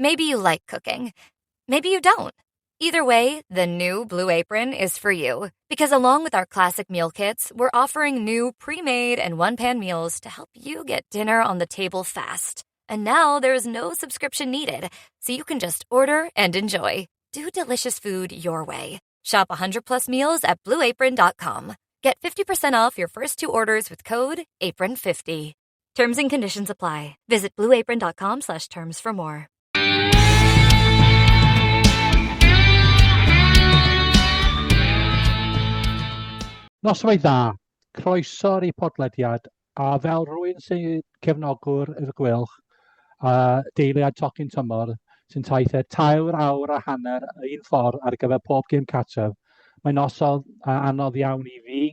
Maybe you like cooking. Maybe you don't. Either way, the new Blue Apron is for you. Because along with our classic meal kits, we're offering new pre made and one pan meals to help you get dinner on the table fast. And now there's no subscription needed, so you can just order and enjoy. Do delicious food your way. Shop 100 plus meals at blueapron.com. Get 50% off your first two orders with code APRON50. Terms and conditions apply. Visit blueapron.com slash terms for more. Noswaith dda, croeso i podlediad, a fel rhywun sy'n cefnogwr i'r Gweilch a deiliad tocyn tymor sy'n taithio tair awr a hanner un ffordd ar gyfer pob gêm cartref, mae'n noson anodd iawn i fi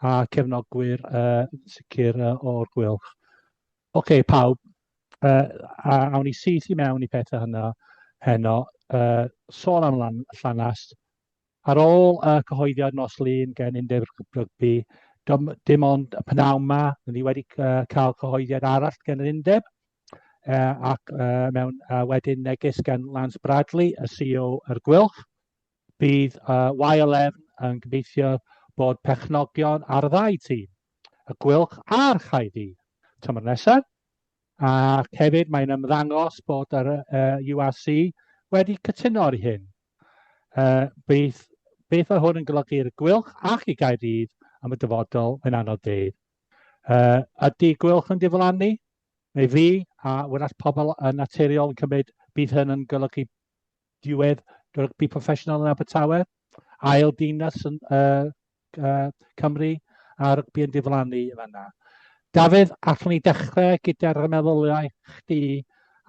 a cefnogwyr uh, sicr uh, o'r Gweilch. Oce, okay, pawb, uh, a awn ni syth i mewn i pethau hynna heno. Uh, sôn am lan, llanast. Ar ôl y cyhoeddiad nos Lun gen Undeb Rygbi, dim, dim ond y pnawn ma, ni wedi uh, cael cyhoeddiad arall gen yr Undeb, uh, ac uh, mewn uh, wedyn neges gan Lance Bradley, y CEO yr Gwylch, Bydd Y11 yn gobeithio bod perchnogion ar y ddau tîm, y Gweilch a'r Caerdydd, tymor nesaf, ac hefyd mae'n ymddangos bod yr URC wedi cytuno ar hyn. Beth, beth mae hwn yn golygu i'r Gweilch ac i Gaerdydd am y dyfodol, mae'n anodd deud. Ydy Gweilch yn diflannu? Neu fi, a wrach pobl yn naturiol yn cymryd bydd hyn yn golygu diwedd rygbi proffesiynol yn Abertawe, ail dinas yn uh, uh, Cymru, a rygbi yn diflannu fanna. Dafydd, allwn ni dechrau gyda'r meddyliau chdi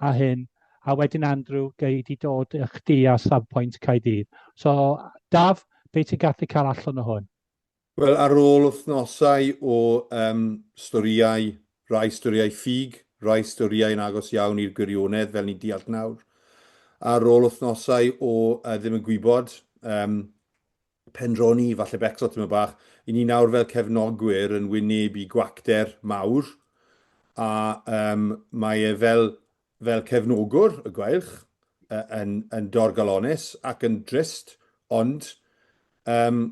a hyn, a wedyn Andrew, gei di dod i chdi a safbwynt Caerdydd. So, Daf, be ti'n gallu cael allan o hwn? Wel, ar ôl wythnosau o yym storïau, rai storïau ffug, rai storïau yn agos iawn i'r gwirionedd, fel ni'n deall nawr, ar ôl wythnosau o yy ddim yn gwybod, yym pendroni, falle becso tipyn bach, 'y ni nawr fel cefnogwyr yn wynebu gwacter mawr, a yym mae e fel fel cefnogwr y Gweilch yy yn yn dorcalonnus ac yn drist, ond yym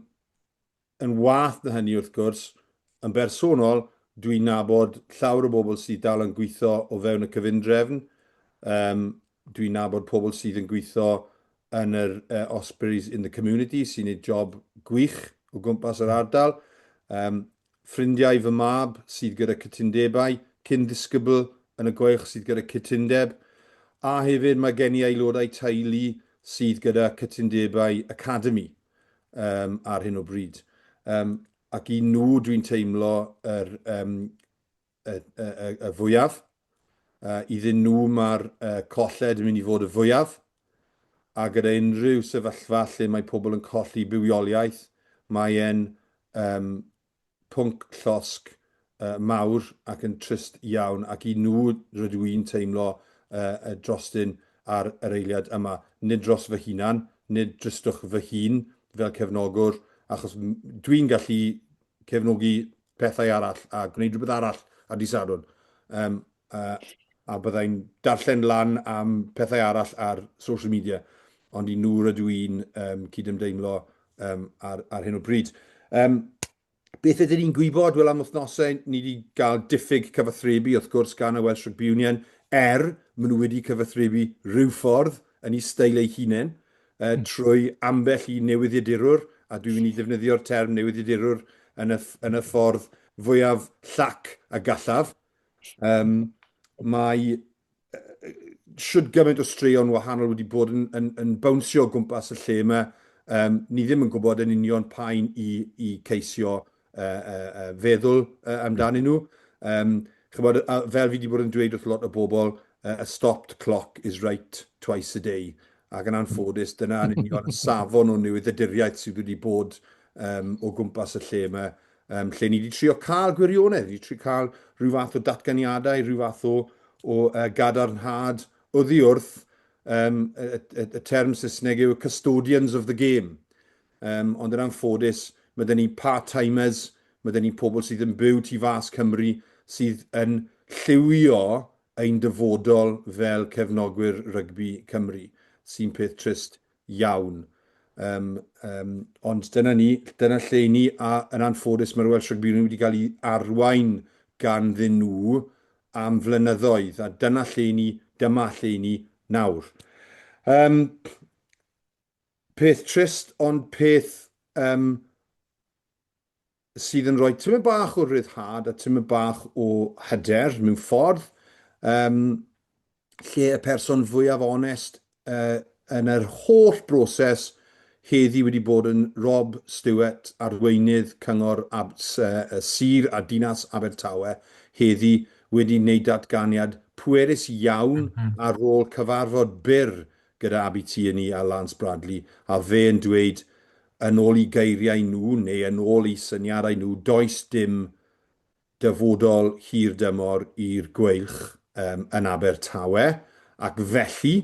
Yn waeth na hynny, wrth gwrs, yn bersonol, dwi'n nabod llawer o bobl sydd dal yn gweithio o fewn y cyfundrefn. Um, dwi'n nabod pobl sydd yn gweithio yn yr uh, Ospreys in the Community, sy'n gwneud job gwych o gwmpas yr ardal. Um, ffrindiau fy mab sydd gyda cytundebau, cyn ddisgybl yn y Gweilch sydd gyda cytundeb, a hefyd mae gen i aelodau teulu sydd gyda cytundebau academy. um, ar hyn o bryd. Um, ac i nhw dwi'n teimlo yr, um, y, y, y, y fwyaf. Uh, iddyn nhw mae'r uh, colled yn mynd i fod y fwyaf. A gyda unrhyw sefyllfa lle mae pobl yn colli bywioliaeth, mae e'n um, pwnc llosg mawr ac yn trist iawn, ac i nhw rydw i'n teimlo drostyn ar yr eiliad yma. Nid dros fy hunan, nid dristwch fy hun fel cefnogwr, achos dwi'n gallu cefnogi pethau arall a gwneud rhywbeth arall ar Dydd Sadwrn. Um, uh, a byddai'n darllen lan am pethau arall ar social media, ond i nhw rydw i'n um, cydymdeimlo um, ar, ar hyn o bryd. Um, beth ydyn ni'n gwybod? Wel, am wythnosau, ni wedi cael diffyg cyfathrebu, wrth gwrs, gan y Welsh Rugby Union, er maen nhw wedi cyfathrebu rhyw ffordd yn eu steil eu hunain, uh, trwy ambell i newyddiadurwr, a dwi'n mynd i ddefnyddio'r term newyddiadurwr yn y, yn y ffordd fwyaf llac a gallaf. Um, mae shwd gymaint o straeon wahanol wedi bod yn, yn, yn bownsio o gwmpas y lle yma. Um, ni ddim yn gwybod yn union pa un i, i ceisio uh, uh, uh, feddwl uh, amdanyn nhw. Um, chybod, a fel fi wedi bod yn dweud wrth lot o bobl, uh, a stopped clock is right twice a day. Ac yn anffodus, dyna yn union y safon o newyddiaduriaeth sydd wedi bod um, o gwmpas y lle yma, um, lle ni wedi trio cael gwirionedd, ni wedi trio cael rhyw fath o datganiadau, rhyw fath o, o uh, gadarnhad oddi wrth um, y, y, y term Saesneg yw custodians of the game. Um, ond yn anffodus, mae dyn ni part-timers, mae dyn ni pobl sydd yn byw tu fas Cymru, sydd yn lliwio ein dyfodol fel cefnogwyr rygbi Cymru, sy'n peth trist iawn. Um, um, ond dyna ni, dyna lle i ni, a yn anffodus mae'r Welsh Rugby Union wedi cael ei arwain ganddyn nhw am flynyddoedd, a dyna lle i ni, dyma lle i ni nawr. Um, peth trist, ond peth um, sydd yn rhoi tymed bach o ryddhad a tymed bach o hyder mewn ffordd, um, lle y person fwyaf onest uh, yn yr holl broses heddi wedi bod yn Rob Stewart, arweinydd Cyngor Ab uh, Sir a Dinas Abertawe, heddi wedi wneud datganiad pwerus iawn mm -hmm. ar ôl cyfarfod byr gyda Abi Tierney a Lance Bradley, a fe yn dweud yn ôl eu geiriau nhw neu yn ôl eu syniadau nhw, does dim dyfodol hir dymor i'r Gweilch um, yn Abertawe, ac felly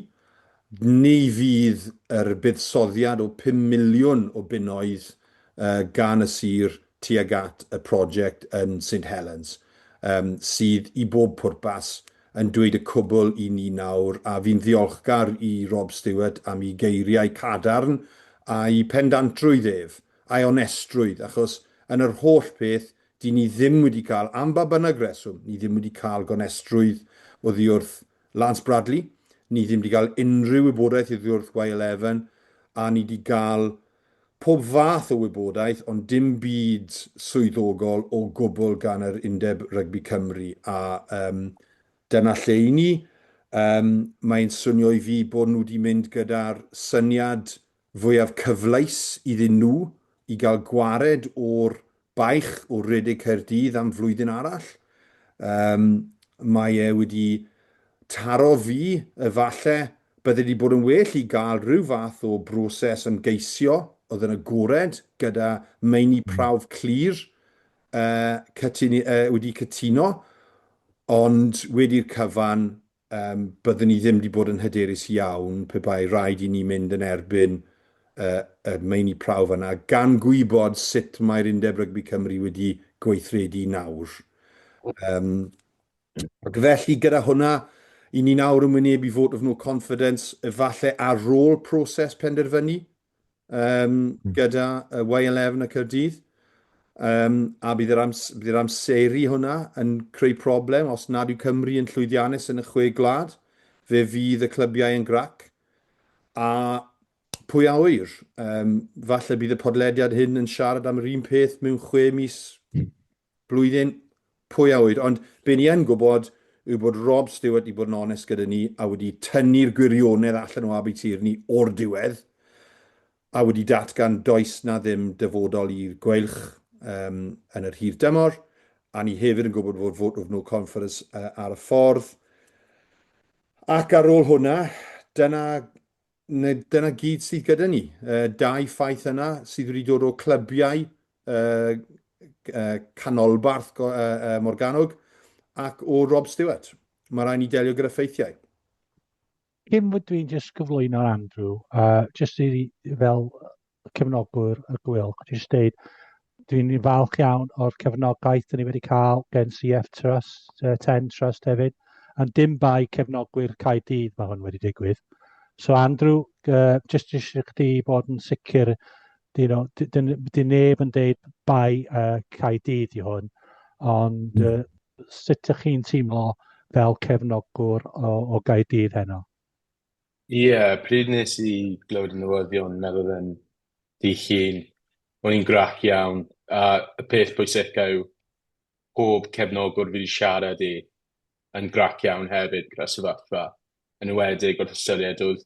ni fydd yr buddsoddiad o 5 miliwn o bunnoedd uh, gan y sir tuag at y prosiect yn St Helens, um, sydd i bob pwrpas yn dweud y cwbl i ni nawr, a fi'n ddiolchgar i Rob Stewart am ei geiriau cadarn a'i phendantrwydd ef, a'i onestrwydd, achos yn yr holl peth, dyn ni ddim wedi cael, am ba bynnag reswm, ni ddim wedi cael gonestrwydd oddi wrth Lance Bradley, ni ddim wedi cael unrhyw wybodaeth oddi wrth Y11, a ni wedi cael pob fath o wybodaeth, ond dim byd swyddogol o gwbl gan yr Undeb Rygbi Cymru, a um, dyna lle i ni. Um, mae'n swnio i fi bod nhw wedi mynd gyda'r syniad fwyaf cyfleus iddyn nhw i gael gwared o'r baich o redeg Caerdydd am flwyddyn arall. Um, mae e wedi taro fi, efallai, bydde wedi bod yn well i gael rhyw fath o broses ymgeisio oedd yn agored gyda meini hmm. prawf clir uh, cytuni, uh, wedi cytuno, ond wedi'r cyfan Um, byddwn ni ddim wedi bod yn hyderus iawn pe bai rhaid i ni mynd yn erbyn uh, y meini prawf yna, gan gwybod sut mae'r Undeb Rygbi Cymru wedi gweithredu nawr. Um, ac felly gyda hwnna, i ni nawr yn wynebu vote of no confidence, efallai ar ôl proses penderfynu, um, gyda uh, Y11 a Caerdydd. Um, a bydd yr, ams bydd yr amseru hwnna yn creu problem os nad yw Cymru yn llwyddiannus yn y chwe gwlad. Fe fydd y clybiau yn grac. A pwy a ŵyr, um, falle bydd y podlediad hyn yn siarad am yr un peth mewn chwe mis, blwyddyn, pwy a ŵyr. Ond be ni yn gwybod yw bod Rob Stewart wedi bod yn onest gyda ni a wedi tynnu'r gwirionedd allan o Abi Tierney o'r diwedd a wedi datgan does na ddim dyfodol i'r Gweilch um, yn yr hir dymor. A ni hefyd yn gwybod fod vote of no confidence uh, ar y ffordd. Ac ar ôl hwnna, dyna dyna gyd sydd gyda ni. Uh, dau ffaith yna sydd wedi dod o clybiau uh, uh, canolbarth uh, uh, Morgannwg ac o Rob Stewart. Mae rhaid ni delio gyda ffeithiau. Cyn fod dwi'n just gyflwyno'r Andrew, uh, just i fel cefnogwr y Gweilch, jyst deud, dwi'n falch iawn o'r cefnogaeth dyn ni wedi cael gen CF Trust, uh, 10 Trust hefyd, ond dim bai cefnogwyr Caerdydd mae hwn wedi digwydd. So Andrew, uh, jyst eisiau chdi bod yn sicr, you know, dyn, dyn neb yn deud bai uh, Caerdydd i hwn, ond mm. uh, sut ydych chi'n teimlo fel cefnogwr o, o Gaerdydd heno? Ie, pryd nes i glywed y newyddion, meddwl yn dydd Llun, o'n i'n grac iawn, a y peth pwysica yw pob cefnogwr fi 'di siarad i yn grac iawn hefyd gyda'r sefyllfa, yn enwedig wrth ystyried oedd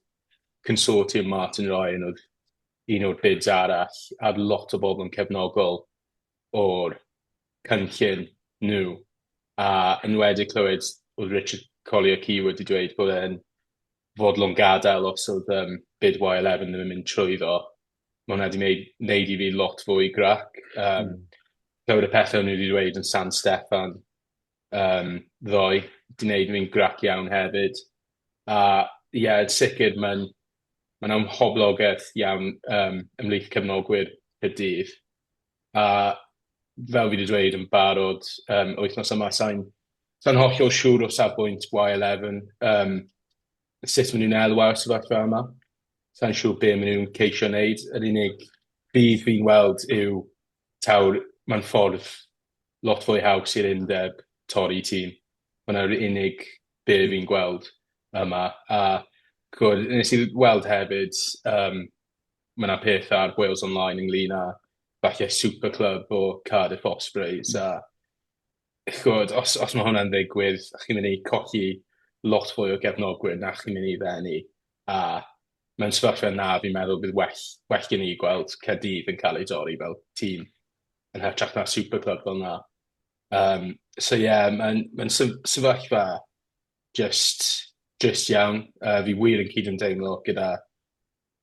consortium Martin Ryan oedd un o'r bids arall, a oedd lot o bobl yn cefnogol o'r cynllun nhw, a yn enwedig clywed oedd Richard Collier-Key wedi dweud bod e'n fodlon gadael os oedd um, bid Y11 ddim yn mynd trwyddo. Mae hwnna wedi wneud, wneud i fi lot fwy grac. Um, mm. Clywed y pethau o'n nhw wedi dweud yn San Steffan um, ddoe, wedi wneud fi'n grac iawn hefyd. A ie, yeah, yn sicr mae'n mae'n amhoblogaeth iawn um, ymhlith cefnogwyr Caerdydd. A fel fi 'di dweud yn barod, yym, wythnos yma, sa i'n Sa'n hollol siŵr o safbwynt Y11 um, sut maen nhw'n elwa o'r sefyllfa yma. Sa'n siŵr be maen nhw'n ceisio wneud. Yr unig budd fi'n weld yw tawr mae'n ffordd lot fwy haws i'r undeb torri tîm. Hwnna'r unig be fi'n gweld yma. A ch'mod, nes i weld hefyd, um, mae 'na peth ar Wales Online ynglyn â falle super club o Cardiff Ospreys a ch'mod, os, os mae hwnna'n ddigwydd, chi'n mynd i colli lot fwy o gefnogwyr na chi'n mynd i ddenu, a mewn sefyllfa 'na fi'n meddwl bydd well, well gen i gweld Caerdydd yn cael ei dorri fel tîm yn hytrach na super club fel 'na. Um, so ie, yeah, mae'n mae sefyllfa just drist iawn. Fi wir yn cydymdeimlo gyda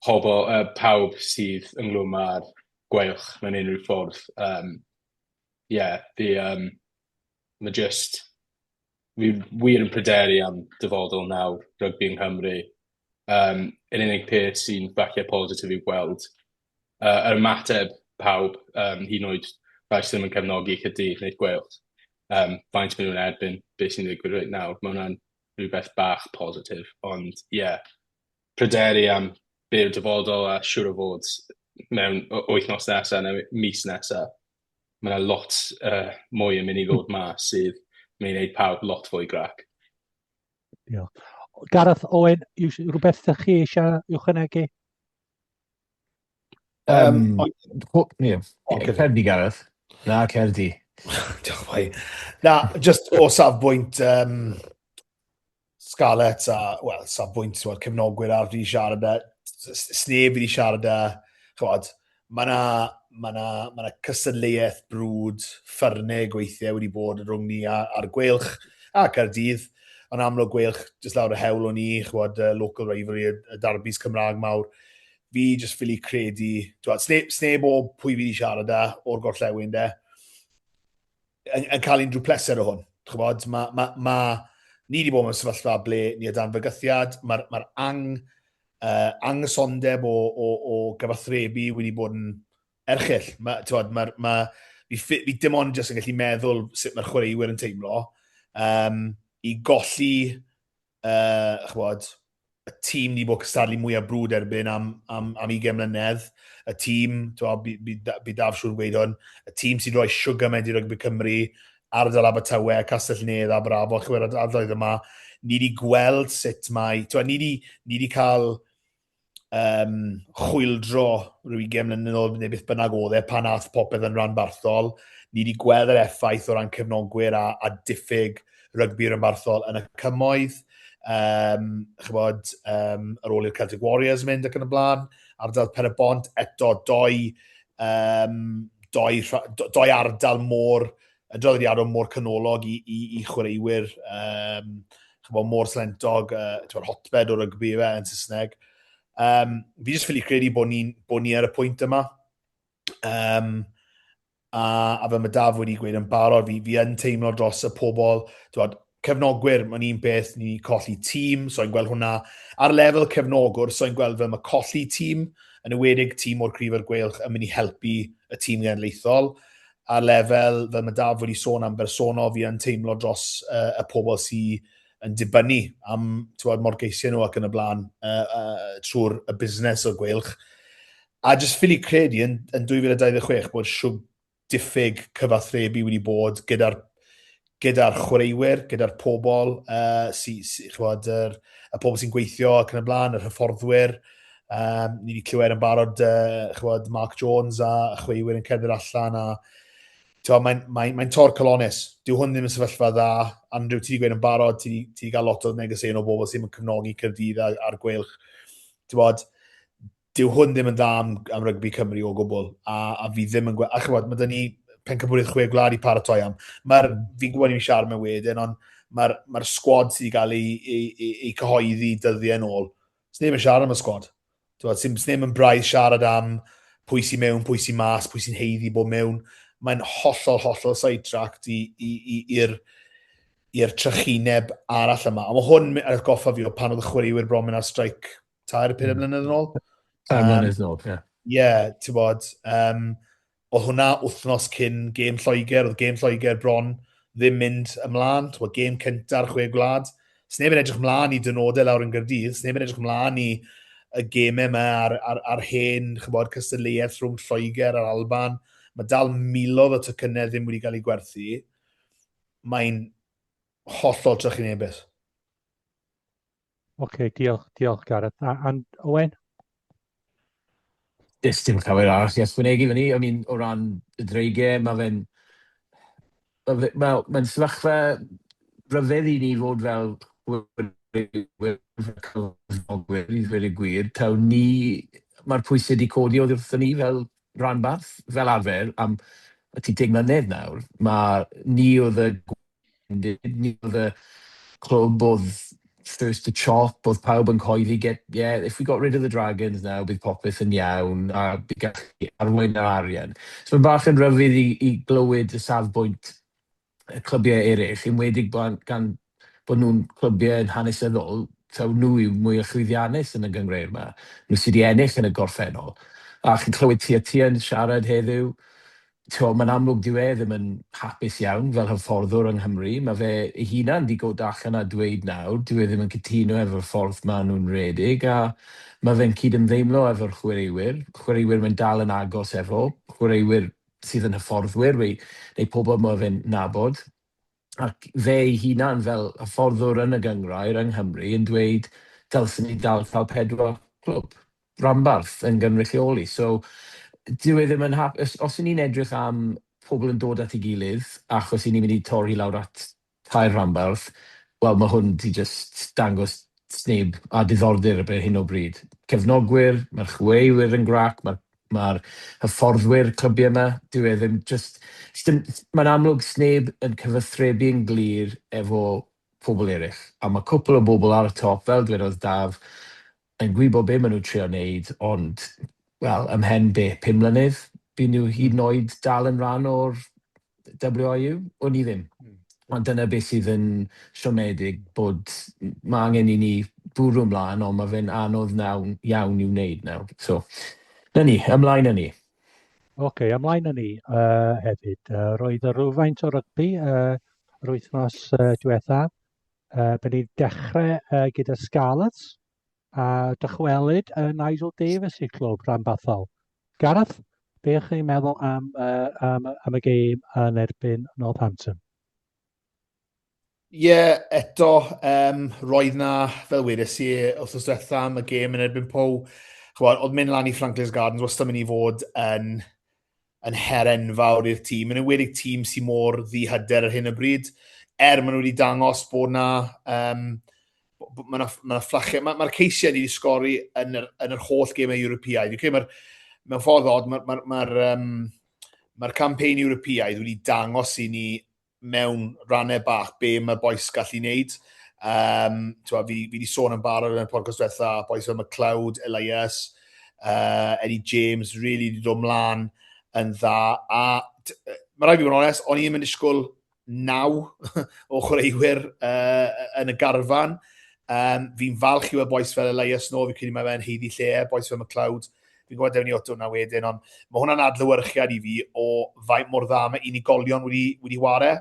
pobl, pawb sydd ynghlwm â'r Gweilch mewn unrhyw ffordd. Um, yeah, fi, um, mae just, fi wir yn pryderu am dyfodol nawr rygbi yng Nghymru. Um, yr unig peth sy'n falle positif i'w gweld, yr ymateb pawb, um, hyd yn oed rhai sydd ddim yn cefnogi Caerdydd neu'r Gweilch, um, faint maen nhw'n erbyn beth sy'n digwydd reit nawr. Mae hwnna'n rhywbeth bach positif, ond ie, yeah, pryderu am be yw'r dyfodol a siŵr o fod mewn wythnos nesaf neu mis nesaf, mae yna lot mwy yn mynd i ddod mas sydd mynd i wneud pawb lot fwy grac. Diolch. Gareth Owen, rhywbeth ydych chi eisiau ychwanegu? Um, yeah. Cer di, Gareth. Na, cer di. Diolch, boi. Na, just o safbwynt um, Scarlets a, wel, safbwynt wel, cefnogwyr ar fi siarad â, sneb fi wedi siarad â, chwod, mae yna ma na, ma na cystadleuaeth brwd, ffyrnig weithiau wedi bod rhwng ni a'r Gweilch a Caerdydd. Ond amlwg Gweilch, jyst lawr y hewl o'n i, chwod, uh, local rivalry, y, y darbys Cymraeg mawr. Fi jyst ffili credu, twod, sneb, sneb o pwy fi wedi siarad â o'r gorllewin de, yn, yn cael unrhyw pleser o hwn. Chybod, mae ma, ma, ni wedi bod mewn sefyllfa ble ni o dan fygythiad, mae'r ma ang, uh, anghysondeb o, o, o gyfathrebu wedi bod yn erchyll. Ma, tywod, ma, ma, fi, fi dim ond jyst yn gallu meddwl sut mae'r chwaraewyr yn teimlo. Um, I golli uh, chybod, y tîm ni bod cystadlu mwyaf brwd erbyn am, am, am 20 mlynedd, y tîm, twa, bi, bi, bi Daf siŵr yn gweud hwn, y tîm sy'n rhoi siwgr i rygbi Cymru, ardal Abertawe, Castell Nedd, Aberafo, chwer ardaloedd yma, ni wedi gweld sut mae, twa, ni wedi, ni wedi cael um, chwyldro rhyw 20 mlynedd yn ôl neu beth bynnag oedd e pan ath popeth yn ranbarthol. Ni wedi gweld yr effaith o ran cefnogwyr a, a diffyg rygbi ranbarthol yn y cymoedd. Um, chybod, um, ar ôl i'r Celtic Warriors mynd ac yn y blaen, ardal Pen y Bont, eto doi, um, doi, doi ardal mor y draddodiadol mor canolog i, i, i chwaraewyr, um, chybod, mor slentog, uh, hotbed o rygbi fe yn Saesneg. Um, fi jyst ffili credu bod ni, bod ni ar y pwynt yma. Um, a, a fel mae Daf wedi gweud yn barod, fi, fi yn teimlo dros y pobl, dwad, cefnogwyr, mae'n un peth, ni colli tîm, so i'n gweld hwnna ar lefel cefnogwr, so i'n gweld fel mae colli tîm, yn ewedig tîm o'r cryf a'r gweilch yn mynd i helpu y tîm genedlaethol. Ar lefel, fel mae Daf wedi sôn am bersonol, fi yn teimlo dros uh, y pobl sydd yn dibynnu am tywod, morgeisiau nhw ac yn y blaen uh, uh, trwy'r y busnes o'r gweilch. A jyst ffili credu yn, yn 2026 bod siwg diffyg cyfathrebu wedi bod gyda'r gyda'r chwaraewyr, gyda'r pobl, uh, sy, sy, chwod, yr, y pobl sy'n gweithio ac yn y blaen, yr hyfforddwyr. Um, ni wedi clywed yn barod uh, chwod, Mark Jones a chwaraewyr yn cerdded allan a mae'n mae, mae tor colonus. Dyw hwn ddim yn sefyllfa dda. Andrew, ti wedi gweud yn barod, ti wedi cael lot o negeseuon o bobl sy'n cefnogi Caerdydd a'r Gweilch. Ti'n bod, dyw hwn ddim yn dda am, am rygbi Cymru o gwbl, a, a fi ddim yn gweld, a chybod, mae dyn ni pencampwriaeth chwe gwlad i paratoi am. Mae'r, fi'n gwybod ni'n siarad mewn wedyn, ond mae'r mae sgwad sydd wedi cael ei, ei, ei, ei cyhoeddi dyddiau yn ôl. Sneb yn siarad am y sgwad. Ti'n sneb yn braidd siarad am pwy sy'n mewn, pwy sy'n mas, pwy sy'n heiddi bod mewn. Mae'n hollol, hollol sidetracked i'r i'r trychineb arall yma. A mae hwn yn atgoffa fi o pan oedd y chwaraewyr bron mynd ar strike tair, pedair mm. mlynedd yn ôl. Tair mlynedd yn ôl, ie. Ie, ti'n bod, um, oedd hwnna wythnos cyn gêm Lloegr, oedd gêm Lloegr bron ddim mynd ymlaen, t'wod, gêm cynta'r Chwe Gwlad. Sneb yn edrych mlaen i dynodau lawr yn Gaerdydd, sneb yn edrych mlaen i y gemau yma ar, ar, ar hen, chybod, cystadleuaeth rhwng Lloegr a'r Alban. Mae dal miloedd o tocynnau ddim wedi cael eu gwerthu. Mae'n hollol trychinebus. Oce, okay, diolch, diolch Gareth. A, and Owen? Does dim llawer arall i ychwanegu fyny. I mean, o ran y dreigiau, mae fe'n... Mae'n ma, ma sefyllfa rhyfedd i ni fod fel chwaraewyr, fel cyflogwyr, i ddweud y gwir. Taw ni, mae'r pwysau wedi codi oddi wrthon ni fel rhanbarth, fel arfer, am y 10 mlynedd nawr. Mae ni oedd y Ni oedd y clwb oedd first to chop, oedd pawb yn coeddi get, yeah, if we got rid of the Dragons now, bydd popeth yn iawn, a bydd gallu arwain yr arian. So mae'n bach yn rhyfedd i, i glywed y safbwynt y clybiau eraill, enwedig gan bod nhw'n clybiau yn hanesyddol, taw nhw yw mwy o llwyddiannus yn y gynghrair yma. Nhw sydd wedi ennill yn y gorffennol. A chi'n clywed Tia yn siarad heddiw, T'mo', mae'n amlwg dyw e ddim yn hapus iawn fel hyfforddwr yng Nghymru. Mae fe ei hunan 'di god allan a dweud nawr dyw e ddim yn cytuno efo'r ffordd maen nhw'n rhedeg a mae fe'n cydymdeimlo efo'r chwaraewyr, chwaraewyr mae'n dal yn agos efo, chwaraewyr sydd yn hyfforddwyr neu pobl mae fe'n nabod. Ac fe ei hunan fel hyfforddwr yn y gynghrair yng Nghymru yn dweud dylsen ni dal cael pedwar clwb rhanbarth yn gynrychioli. So dyw e ddim yn hapus. Os 'y ni'n edrych am pobl yn dod at ei gilydd achos 'y ni'n mynd i torri lawr at tair rhanbarth, wel mae hwn 'di jyst dangos sneb â diddordeb ar hyn o bryd. Cefnogwyr, mae'r chwaraewyr yn grac, mae'r mae'r hyfforddwyr clybiau yma, dyw e ddim jyst... Dim, mae'n amlwg sneb yn cyfathrebu yn glir efo pobl eraill. A mae cwpl o bobl ar y top, fel dwedodd Daf, yn gwybod be maen nhw'n trio wneud, ond, wel, ymhen be, 5 mlynedd, bydd nhw hyd yn oed dal yn rhan o'r WRU? Wn i ddim. Ond dyna beth sydd yn siomedig, bod mae angen i ni bwrw ymlaen, ond mae fe'n anodd nawn, iawn i'w wneud nawr. So, na ni, ymlaen â ni. Oce, okay, ymlaen â ni hefyd. Roedd y rhywfaint o rygbi yr wythnos diwethaf. Bydd ni'n dechrau gyda Scarlets a dychwelyd Nigel Davies i'r clwb rhanbarthol. Gareth, be chi'n meddwl am, am, am y gêm yn erbyn Northampton? Ie, yeah, eto, um, roedd na, fel wedes i, wythnos diwetha am y gêm yn erbyn Pow, ch'mod, oedd mynd lan i Franklin's Gardens wastad mynd i fod yn, yn her enfawr i'r tîm, yn enwedig tîm sy'n mor ddihyder ar hyn o bryd. Er maen nhw wedi dangos bod na, um, mae yna ma fflachiau, mae'r ma ceisiau wedi sgori yn yr, yn yr holl gemau Ewropeaidd. Fi'n credu mae'r, mewn ffordd od, mae'r ma, ma, ma, um, mae'r campaign Ewropeaidd wedi dangos i ni mewn rannau bach be mae'r bois gallu wneud. Um, fi, fi wedi sôn yn barod yn y podcast diwetha, bois fel McLeod, Elias, Eddie James, really wedi dod mlaen yn dda. A mae rhaid fi fod yn onest, o'n i ddim yn disgwyl naw o chwaraewyr yn y garfan. Um, fi'n falch i weld bois fel Elias nôl, fi'n credu mae fe'n haeddu lle, e, bois fel McLeod. Fi'n gwybod dewn ni at hwnna wedyn, ond mae hwnna'n adlewyrchiad i fi o faint mor dda mae unigolion wedi, wedi ware.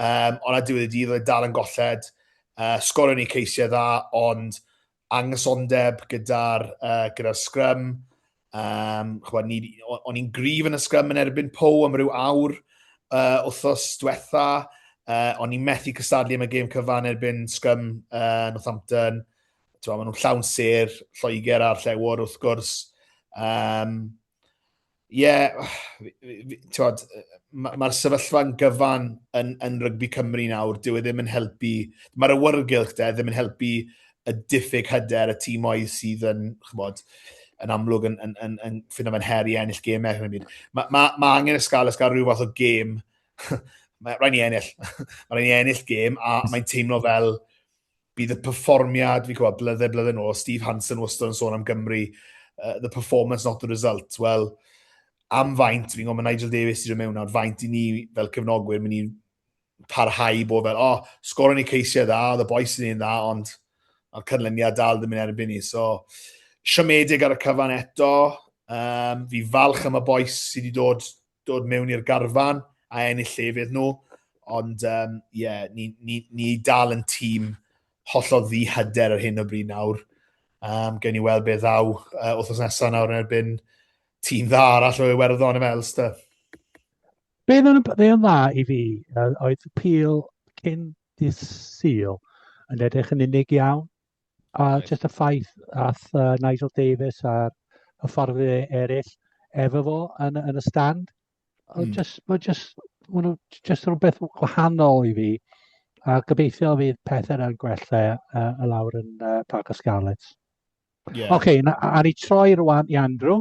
Um, ond ar diwedd y dydd, oedd e dal yn golled. Uh, sgorio ni ceisiau dda, ond anghysondeb gyda'r uh, gyda scrum. Um, chwa, ni, o'n i'n gryf yn y scrum yn erbyn Pow am ryw awr uh, wythnos diwetha. Uh, o'n i'n methu cystadlu am y gêm cyfan erbyn scrum uh, Northampton. Twa, maen nhw'n llawn ser, Lloegr a'r Llewod wrth gwrs. Um, Ie, yeah, mae'r ma sefyllfa'n gyfan yn, yn rygbi Cymru nawr, dyw e ddim yn helpu, mae'r awyrgylch de ddim yn helpu y diffyg hyder y tîmoedd sydd yn, chymod, yn amlwg yn, yn, yn, yn ffindo fe'n her i ennill gemau. Mae ma, ma angen y Scarlets gael rhyw fath o gêm, mae rhaid ni ennill, mae rhaid ni ennill gêm a mae'n teimlo fel bydd y perfformiad, fi'n gwybod, blydde, blydde nôl, Steve Hansen wastad yn sôn am Gymru, the performance, not the result. Wel, am faint, fi'n gwybod mae Nigel Davies wedi dod mewn nawr, faint i ni fel cefnogwyr mynd i parhau bod fel, o, oh, sgoron ni ceisiau dda, oedd y bois yn un dda, ond mae'r canlyniad dal ddim yn erbyn ni. So, siomedig ar y cyfan eto. Um, fi falch am y bois sydd wedi dod, dod mewn i'r garfan a ennill llefydd nhw. Ond, um, yeah, ni, ni, ni dal yn tîm hollol ddi-hyder ar hyn o bryd nawr. Um, Gewn ni weld beth ddaw wythnos nesaf nawr yn erbyn tîm dda arall o Iwerddon y Ulster. Be oedd yn dda i fi oedd Peel cyn dydd Sul yn edrych yn unig iawn. A right. just y ffaith ath Nigel Davies a'r hyfforddwyr eraill efo fo yn, yn y stand. Mm. Just, mae just, ma nhw just rhywbeth gwahanol i fi. A gobeithio fydd pethau yn gwella y lawr yn Parc y Scarlets. Yeah. Oce, okay, a ni troi rwan i Andrew.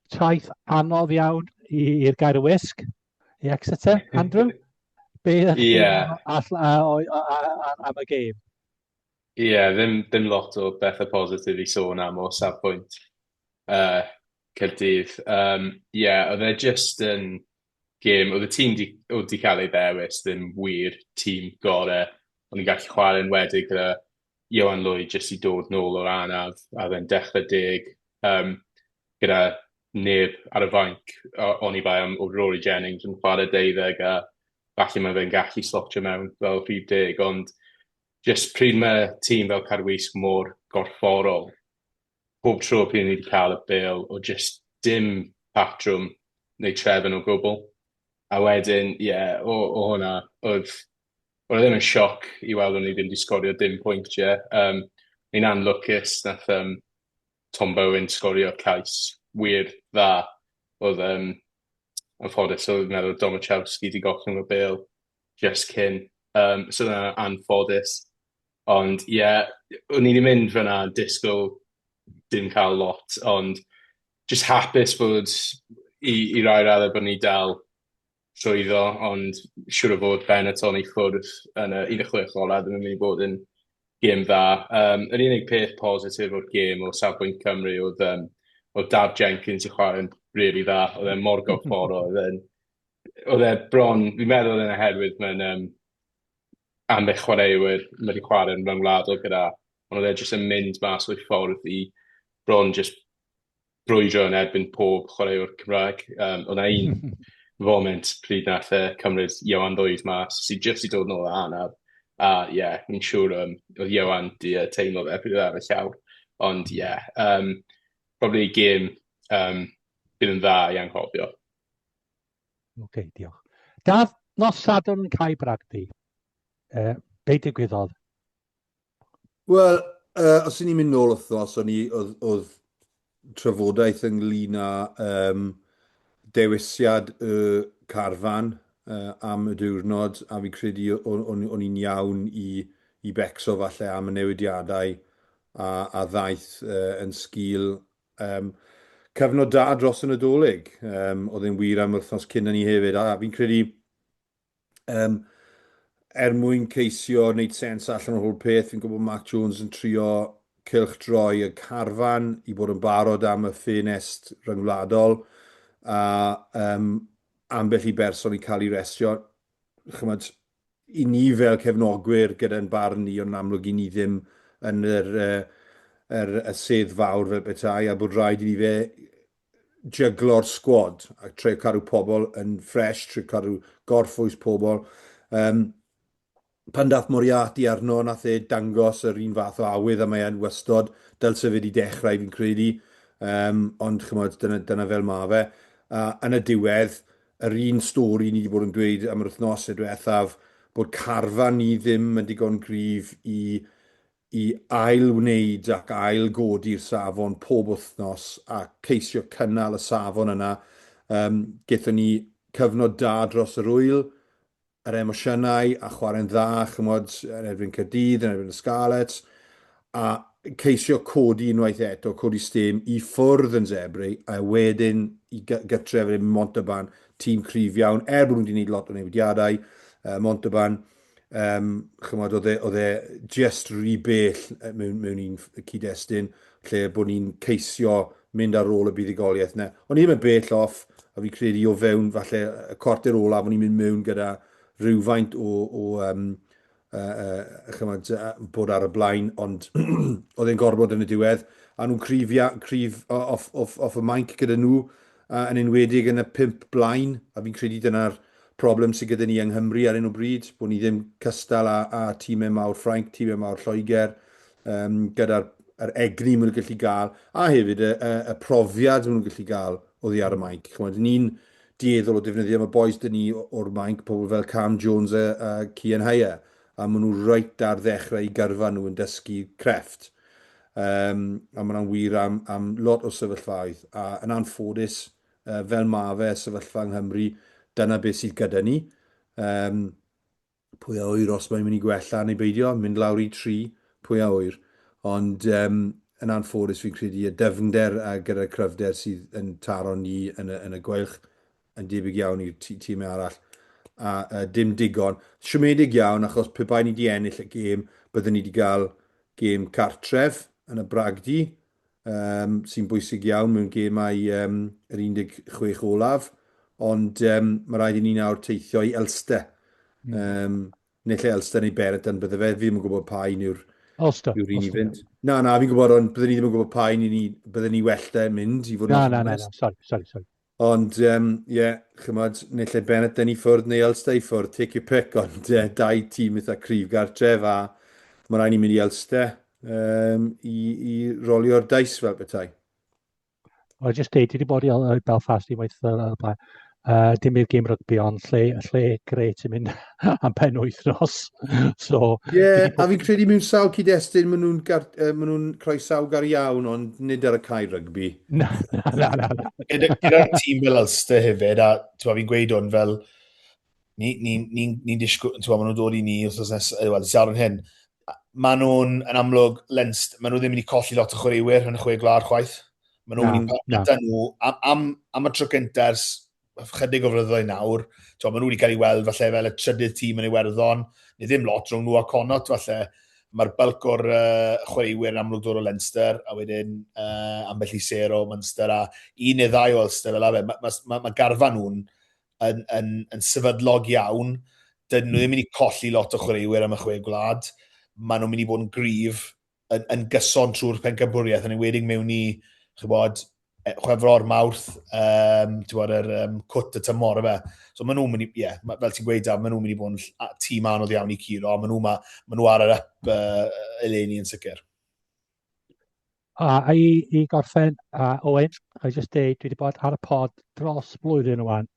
Taith anodd iawn i'r gair y wisg, i Exeter. Andrew, be ydych chi'n yeah. am y gêm? Ie, yeah, ddim, ddim lot o bethau positif i sôn am o safbwynt Caerdydd. Ie, yeah, oedd e just yn gêm, oedd y tîm di, oedd di cael ei ddewis ddim wir tîm gore. O'n i'n gallu chwarae yn wedig gyda Ioan Lwyd jyst i dod nôl o'r anaf, a oedd e'n dechrau deg gyda neb ar y fainc, oni bai am oedd Rory Jennings yn chwarae deuddeg a falle mae fe'n gallu slotio mewn fel rhif deg, ond jyst pryd mae tîm fel Caerwysg mor gorfforol, pob tro pryd ni wedi cael y bêl, o jyst dim patrwm neu trefn o gwbl. A wedyn, ie, yeah, o, o hwnna, oedd, oedd e ddim yn sioc i weld o'n i ddim wedi sgorio dim pwyntiau. Ni'n anlwcus, nath Tom Bowen sgorio cais wir dda. Oedd, anffodus, oedd meddwl Domachowski wedi gollwng y bêl just cyn. So yna anffodus. Ond ie, yeah, o'n i wedi mynd fyna yn disgwyl dim cael lot, ond just hapus bod i rai raddau bod ni dal llwyddo, ond siŵr o fod Benetton i ffwrdd yn y 16 ola ddim yn mynd i bod yn gêm dda. Yr unig peth positif o'r gêm o safbwynt Cymru oedd, oedd Daf Jenkins i chwarae'n really dda. Oedd e'n mor gorfforol, oedd e'n oedd e bron, fi'n meddwl oedd e'n oherwydd mae'n ambell chwaraewyr mae wedi chwarae'n rhyngwladol gyda, ond oedd e jyst yn mynd mas o'i ffordd i bron jyst brwydro yn erbyn pob chwaraewr Cymraeg. Oedd 'na un foment pryd nath e cymryd Ieuan Llwyd mas, sydd jyst i dod nôl o anaf. A ie, yeah, fi'n siŵr oedd Ieuan di teimlo fe pryd oedd ar y llawr. Ond ie, yeah, probably gêm bydd yn dda i anghofio. Oce, okay, diolch. Daf, nos Sadwrn yn Cae Bragdy, be digwyddodd? Wel, os y'n ni'n mynd nôl wythnos, o'n i, oedd, oedd trafodaeth ynglyn â um, dewisiad y carfan am y diwrnod, a fi'n credu o'n, o'n, o'n i'n iawn i, i becso falle am y newidiadau a, a ddaeth yn sgil cyfnod da dros y Nadolig. Oedd e'n wir am wythnos cyn ni hefyd, a fi'n credu er mwyn ceisio wneud sens allan o'r holl peth, fi'n gwybod Mark Jones yn trio cylchdroi y carfan i bod yn barod am y ffenest ryngwladol, a ambell i berson i cael ei restio. Chymod, i ni fel cefnogwyr gyda'n barn ni, ond yn amlwg i ni ddim yn yr, yr, y sedd fawr fel petai, a bod rhaid i ni fe jyglo'r sgwad a trio cadw pobl yn ffresh, trio cadw gorffwys pobl. Pan dath Moriarty arno, nath e dangos yr un fath o awydd a mae e'n wastod, dylse fe wedi dechrau fi'n credu, ond chymod, dyna, dyna fel ma fe. A yn y diwedd, yr un stori ni wedi bod yn dweud am yr wythnosau diwethaf, bod carfan ni ddim yn digon gryf i i ail-wneud ac ail-godi'r safon pob wythnos a ceisio cynnal y safon yna. Gaethon ni cyfnod da dros yr ŵyl, yr emosiynau a chwarae'n dda, chymod, yn erbyn Caerdydd, yn erbyn y Scarlets, a ceisio codi unwaith eto, codi stêm i ffwrdd yn Zebre, a wedyn i gytref yn erbyn Montauban, tîm cryf iawn, er bod nhw wedi gwneud lot o newidiadau, Montauban, chymod, oedd e, oedd e just rhy bell mewn, mewn un cyd-destun, lle bod ni'n ceisio mynd ar ôl y buddugoliaeth yna. O'n i ddim yn bell off, a fi'n credu o fewn falle y cwarter olaf, o'n i'n mynd mewn gyda rhywfaint o, o chymod, bod ar y blaen, ond oedd e'n gorfod yn y diwedd, a nhw'n cryf, cryf off, off, off y mainc gyda nhw, yn enwedig yn y pump blaen, a fi'n credu dyna'r problem sydd gyda ni yng Nghymru ar hyn o bryd, bod ni ddim cystal â, â tîmau mawr Ffrainc, tîmau mawr Lloegr, um, gyda'r yr egni maen nhw'n gallu gael, a hefyd y, y, y profiad maen nhw'n gallu gael oddi ar y mainc. Chymod, ni'n dueddol o defnyddio, mae boys dyn ni o'r mainc, pobl fel Cam Jones a, a Cian Hire, a maen nhw reit ar ddechrau eu gyrfa nhw yn dysgu crefft. Um, a mae hwnna'n wir am, am lot o sefyllfaoedd. A yn anffodus, uh, fel ma fe, sefyllfa yng Nghymru, dyna beth sydd gyda ni. Um, pwy a ŵyr os mae'n mynd i gwella neu beidio, mynd lawr i tri, pwy a ŵyr. Ond um, yn anffodus fi'n credu y dyfnder a gyda'r cryfder sydd yn taro ni yn y, yn y gweilch yn debyg iawn i'r tîmau arall a uh, dim digon. Siomedig iawn achos pe bai ni wedi ennill y gêm, byddwn ni wedi cael gêm cartref yn y bragdy, um, sy'n bwysig iawn mewn gêmau um, yr 16 olaf, ond um, mae rhaid i ni nawr teithio i Ulster. Um, neu lle Ulster neu Benetton bydde fe, fi ddim yn gwybod pa un yw'r Ulster. Yw'r un i fynd. Na, na, fi'n gwybod, ond byddwn ni ddim yn gwybod pa un i ni, byddwn ni well da mynd, i fod yn Na, na, na, na, sorry, sorry, sorry. Ond, um, ie, yeah, chymod, neu lle Benetton i ffwrdd neu Ulster i ffwrdd, take your pick, ond uh, dau tîm eitha cryf gartref a mae rhaid ni mynd i Ulster um, i, i rolio'r dice fel petai. Wel, jyst deud, dwi wedi bod i Belfast unwaith ar y blaen. Uh, dim i'r gêm rygbi, ond lle, lle gret i mynd am pen wythnos. So, Ie, yeah, a fi'n credu mewn sawl cyd-destun maen nhw'n uh, ma nhw croesawgar iawn, ond nid ar y cae rygbi. Na, na, na, na. na. Gyda'r tîm fel Ulster hefyd, a fi'n gweud hwn fel, ni'n ni, ni, ni, ni disgwyl, ti'n maen nhw'n dod i ni wrth nes, wel, Siarad hyn, maen nhw'n, yn amlwg, Leinster, maen nhw ddim wedi colli lot o chwaraewyr yn y chwe gwlad chwaith. Maen nhw'n mynd i no. nhw, am, am, am y tro cyntaf ers chydig o flynyddoedd nawr, ti'n maen nhw wedi cael ei weld falle fel y trydydd tîm yn Iwerddon, neu ddim lot rhwng nhw a Connacht falle. Mae'r bulk o'r uh, chwaraewyr yn amlwg dod o Leinster, a wedyn uh, ambell i ser o Munster, a un neu ddau o Ulster fel fe. Mae ma, ma, ma garfan nhw'n yn, yn, yn sefydlog iawn. Dyn nhw ddim mynd i colli lot o chwaraewyr am y chwe gwlad. Maen nhw'n mynd i fod yn gryf yn, yn gyson trwy'r pencampwriaeth, yn enwedig mewn i, chybod, e, Chwefror, Mawrth, um, ti'n bod, yr um, cwt y tymor, efe. So maen nhw'n mynd i, ie, yeah, fel ti'n gweud, maen nhw'n mynd i bod yn tîm anodd iawn i curo, maen nhw, ma, maen nhw ar yr up uh, eleni yn sicr. A i, i gorffen, uh, Owen, I just deud, dwi wedi bod ar y pod dros blwyddyn rwan,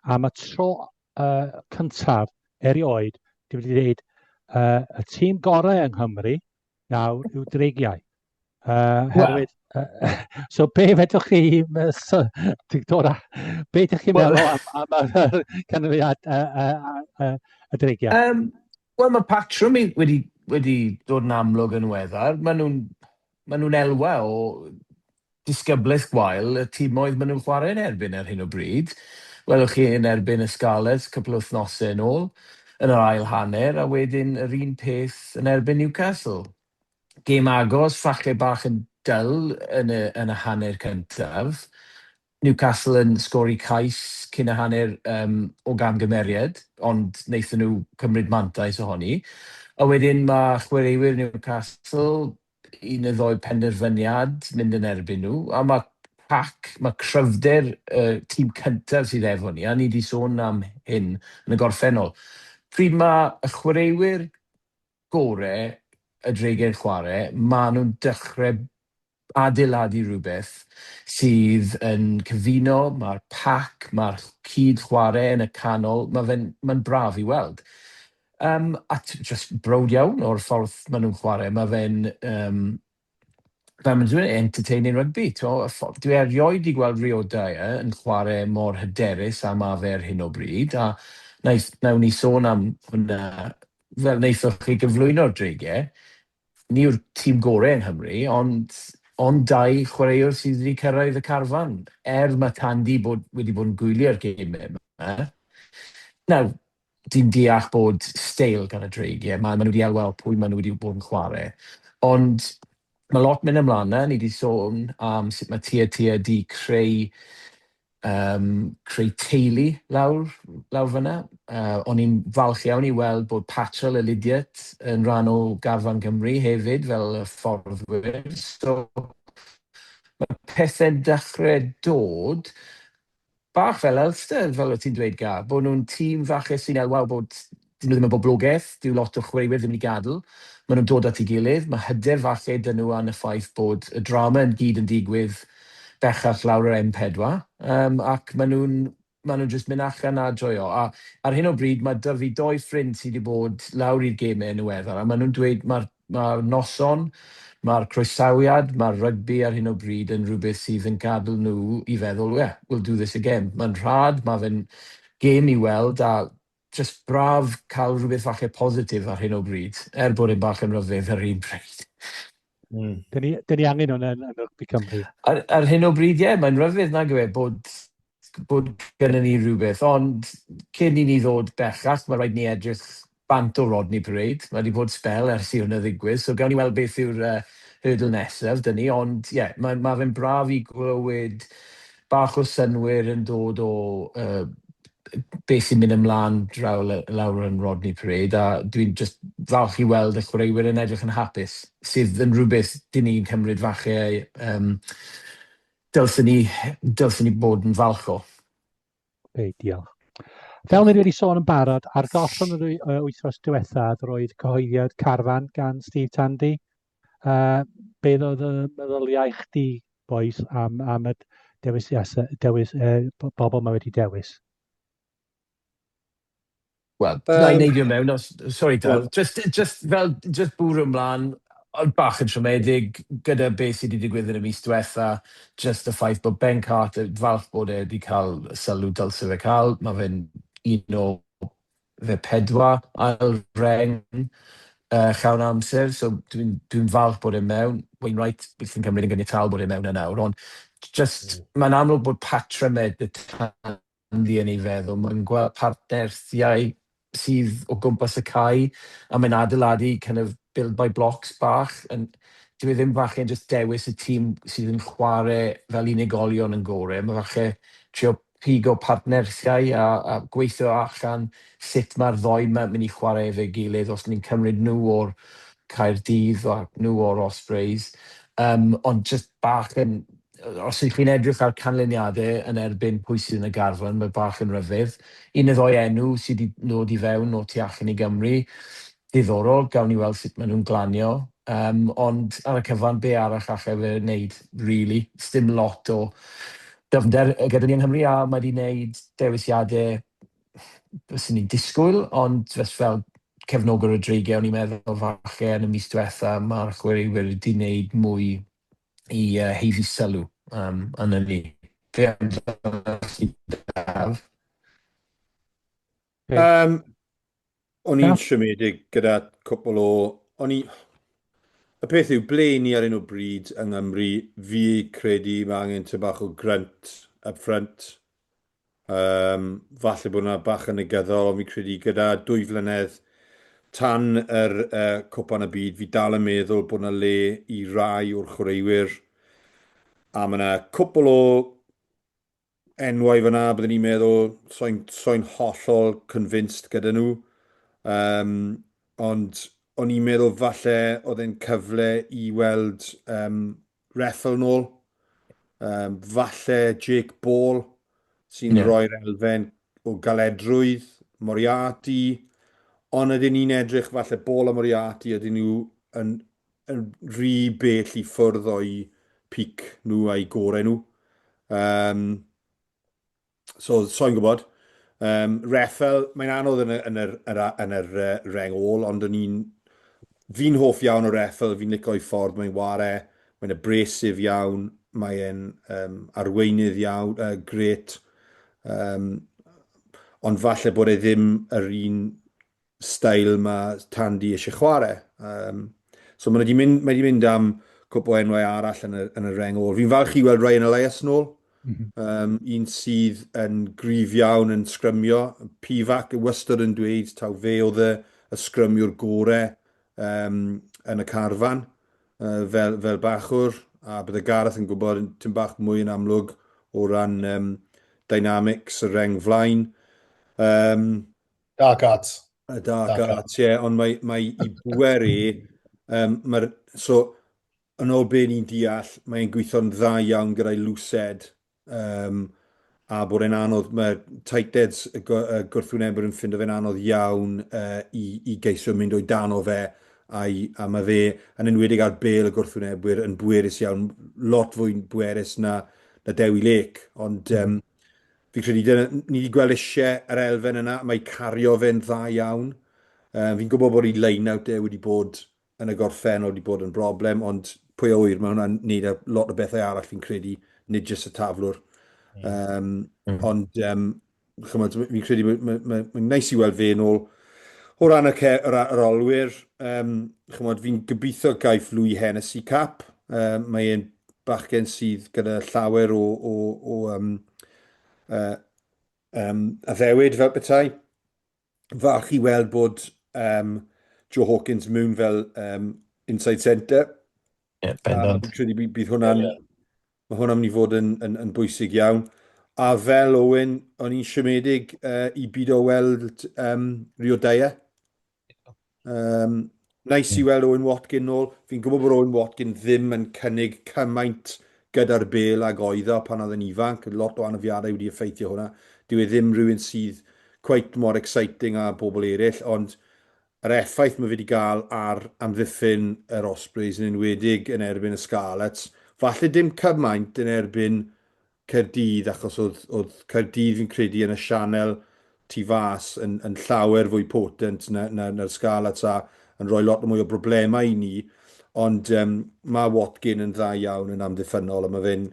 a mae tro uh, cyntaf erioed, dwi wedi dweud, uh, y tîm gorau yng Nghymru nawr yw Dreigiau. Uh, herwydd, uh, so be fedrwch chi, so, dod a, be ydych chi'n meddwl am, am, am y canlyniad uh, uh, uh, y Dreigiau? Um, Wel, mae patrwm wedi, wedi dod yn amlwg yn weddar. Maen nhw'n ma nhw elwa o disgyblaeth gwael y timoedd maen nhw'n chwarae yn erbyn ar hyn o bryd. Welwch chi yn erbyn y Scarlets cwpl o wythnosau yn ôl, yn yr ail hanner, a wedyn yr un peth yn erbyn Newcastle. Gêm agos, falle bach yn dull yn y, yn y hanner cyntaf. Newcastle yn sgori cais cyn y hanner um, o gamgymeriad, ond wnaethon nhw cymryd mantais ohoni. A wedyn mae chwaraewyr Newcastle, un neu ddoi penderfyniad mynd yn erbyn nhw, a mae pac, mae cryfder y uh, tîm cyntaf sydd efo ni, a ni wedi sôn am hyn yn y gorffennol. Pryd mae y chwaraewyr gore y Dreigiau'n chwarae, maen nhw'n dechrau adeiladu rhywbeth sydd yn cyfuno, mae'r pac, mae'r cyd-chwarae yn y canol, mae fe'n mae'n braf i weld. Um, a just browd iawn o'r ffordd maen nhw'n chwarae. Mae fe'n, um, fel maen nhw'n entertaining rugby. Dwi erioed wedi gweld Rio Dyer yn chwarae mor hyderus a ma fe ar hyn o bryd, a naeth, nawn ni sôn am hwnna fel wnaethoch chi gyflwyno'r Dreigiau. Ni yw'r tîm gorau yng Nghymru, ond ond dau chwaraewr sydd wedi cyrraedd y carfan, er mae Tandy bod, wedi bod yn gwylio'r gemau yma. Nawr, dwi'n deall bod steil gan y Dreigiau, mae, maen nhw wedi elwa o pwy maen nhw wedi bod yn chwarae. Ond mae lot mynd ymlaen na, ni wedi sôn am sut mae Tia Tia di creu um, creu teulu lawr, lawr fyna. O'n i'n falch iawn i weld bod Patrol a Lydiate yn rhan o garfan Cymru hefyd fel y fforddwyr. So mae pethau'n dechrau dod. Bach fel Ulster, fel o't ti'n dweud, Gar, bod nhw'n tîm falle sy'n elwa o bod 'dyn nhw ddim yn boblogaidd, dyw lot o chwaraewyr ddim wedi gadael, maen nhw'n dod at ei gilydd, mae hyder falle 'da nhw yn y ffaith bod y drama yn gyd yn digwydd bellach lawr yr M4, um, ac maen nhw'n maen nhw'n jyst mynd allan a joio. A ar hyn o bryd mae 'da fi doi ffrind sydd wedi bod lawr i'r gemau yn ddiweddar a maen nhw'n dweud mae'r Mae'r noson, mae'r croesawiad, mae'r rygbi ar hyn o bryd yn rhywbeth sydd yn gadael nhw i feddwl, yeah, we'll do this again. Mae'n rhad, mae fe'n gêm i weld a jyst braf cael rhywbeth falle positif ar hyn o bryd, er bod e'n bach yn rhyfedd ar un pryd. Dyn ni, dyn ni angen hwnna yn, yn rygbi Cymru. Ar, ar hyn o bryd, ie, yeah, mae'n rhyfedd nag yw e bod, bod gennym ni rhywbeth, ond cyn i ni ddod bellach, mae rhaid ni edrych bant o Rodney Parade. Mae wedi bod sbel ers i hwnna ddigwydd, so gawn ni weld beth yw'r uh, hurdle nesaf dyn ni, ond ie, yeah, mae, mae fe'n braf i glywed bach o synnwyr yn dod o uh, beth sy'n mynd ymlaen draw lawr yn Rodney Parade, a dwi'n just falch i weld y chwaraewyr yn edrych yn hapus, sydd yn rhywbeth dyn ni'n cymryd falle um, dylswn ni, dylswn ni bod yn falch o. Okay, diolch. Fel ni wedi sôn yn barod, ar goll yn yr wythnos diwethaf, roedd cyhoeddiad carfan gan Steve Tandy. Uh, beth oedd y meddyliau chdi, boys, am, am y dewis, dewis eh, bobl mae wedi dewis? Wel, um, na i neidio mewn, os, sorry Dal, just, just fel, just bwrw ymlaen, ond bach yn siomedig gyda beth sydd wedi digwydd yn y mis diwetha, just y ffaith bod Ben Carter, falch bod e wedi cael sylw dylse fe cael, mae fe'n un o fe pedwar ail reng uh, llawn amser, so dwi'n dwi falch bod e mewn. Wainwright, byth yn cymryd yn gyniataol bod e mewn yn nawr, ond just, mm. mae'n amlwg bod patrymau dy Tandy yn ei feddwl, mae'n gweld partneriaethau sydd o gwmpas y cae, a mae'n adeiladu kind of build by blocks bach. Yn, dyw e ddim falle yn just dewis y tîm sydd yn chwarae fel unigolion yn gorau, mae falle trio pigo partneriaethau a, a gweithio allan sut mae'r ddoi yma mynd i chwarae efo'i gilydd os ni'n cymryd nhw o'r Caerdydd a nhw o'r Ospreys. Um, ond just bach yn... Os ydych chi'n edrych ar canlyniadau yn erbyn pwy sydd yn y garfan, mae bach yn rhyfedd. Un neu ddoi enw sydd wedi dod i fewn o tu allan i Gymru. Diddorol, gawn ni weld sut maen nhw'n glanio. Um, ond ar y cyfan, be arall allai fe wneud, really? Sdim lot o dyfnder gyda ni yng Nghymru, a mae wedi wneud dewisiadau byswn ni'n disgwyl, ond just fel cefnogwr y Dreigiau, o'n i'n meddwl falle yn y mis diwetha, mae'r chwaraewyr wedi wneud mwy i uh, haeddu sylw um, yn y ni. Fe amdano chi, Daf? Um, O'n i'n siomedig gyda cwpl o... O'n i... Y peth yw, ble ni ar hyn o bryd yng Nghymru, fi credu mae angen ty bach o grunt up front. Um, falle bod yna bach yn negyddol, ond fi'n credu gyda dwy flynedd tan yr uh, Cwpan y Byd, fi dal yn meddwl bod yna le i rai o'r chwaraewyr. A mae yna cwpl o enwau fyna, byddwn i'n meddwl, so'n so hollol convinced gyda nhw. Um, ond o'n i'n meddwl falle oedd e'n cyfle i weld um, Reffel nôl. Um, falle Jake Ball sy'n yeah. rhoi'r elfen o galedrwydd, Moriarty. Ond ydyn ni'n edrych falle Ball a Moriarty ydyn nhw yn, yn rhy bell i ffwrdd o'i peak nhw a'i gorau nhw. Um, so, so'n gwybod. Um, Reffel, mae'n anodd yn y, yn yr, yr, yn yr uh, reng ôl, ond o'n i'n... Fi'n hoff iawn o Reffel, fi'n lico'i ffordd mae'n ware, mae'n abrasive iawn, mae'n um, arweinydd iawn, uh, gret. Um, ond falle bod e ddim yr un steil mae Tandy eisiau chwarae. Um, so mae wedi mynd, mae wedi mynd am cwpl o enwau arall yn y, yn y reng ôl. Fi'n falch i weld Ryan Elias nôl. Mm -hmm. um, un sydd yn gryf iawn yn sgrymio. Pivac wastad yn dweud taw fe oedd y, y sgrymiwr gore um, yn y carfan uh, fel, fel bachwr. A bydde Gareth yn gwybod tym bach mwy yn amlwg o ran um, dynamics y reng flaen. Um, Dark Arts. Y Dark, dark Arts, ie, yeah, ond mae, mae i bwer e, um, mae'r, so, yn ôl be ni'n deall, mae'n gweithio'n dda iawn gyda'i lwsed, um, a bod e'n anodd, mae tight heads y gwrthwynebwyr yn ffindo fe'n anodd iawn uh, i, i geisio mynd o'i dan o fe, a, i, a mae fe, yn enwedig ar bel y gwrthwynebwyr, yn bwerus iawn, lot fwy bwerus na, na Dewi Lake. Ond um, fi'n credu dyna, ni wedi gweld eisiau yr elfen yna, mae cario fe'n dda iawn. Um, fi'n gwybod bod ei line-out e wedi bod yn y gorffennol wedi bod yn broblem, ond pwy a ŵyr, mae hwnna'n neud â lot o bethau arall fi'n credu, nid jyst y taflwr. Um, mm. Ond, um, chymod, fi'n credu, mae'n ma, ma, ma neis i weld fe yn ôl. O ran y, yr, yr olwyr, um, chymod, fi'n gobeithio gaiff Louis Hennessy cap. Um, mae e'n bachgen sydd gyda llawer o, o, o um, uh, um, addewid fel petai. Falch i weld bod um, Joe Hawkins mewn fel um, inside centre. Ie, yeah, bendant. Fi'n credu bydd hwnna'n yeah. Mae hwnna'n mynd i fod yn, yn, yn bwysig iawn. A fel Owen, o'n i'n siomedig uh, i byd o weld um, Rio Dyer. Um, nice i weld Owen Watkin nôl. Fi'n gwybod bod Owen Watkin ddim yn cynnig cymaint gyda'r bel ag oedd o pan oedd yn ifanc. Lot o anafiadau wedi effeithio hwnna. Dyw e ddim rhywun sydd quite mor exciting â bobl eraill, ond yr effaith mae fe wedi gael ar amddiffyn yr Ospreys yn enwedig yn erbyn y Scarlets, falle dim cymaint yn erbyn Caerdydd achos oedd, oedd Caerdydd fi'n credu yn y sianel tu fas yn, yn llawer fwy potent na, na, na'r Scarlets a yn rhoi lot mwy o broblemau i ni. Ond um, mae Watkin yn dda iawn yn amddiffynnol a mae fe'n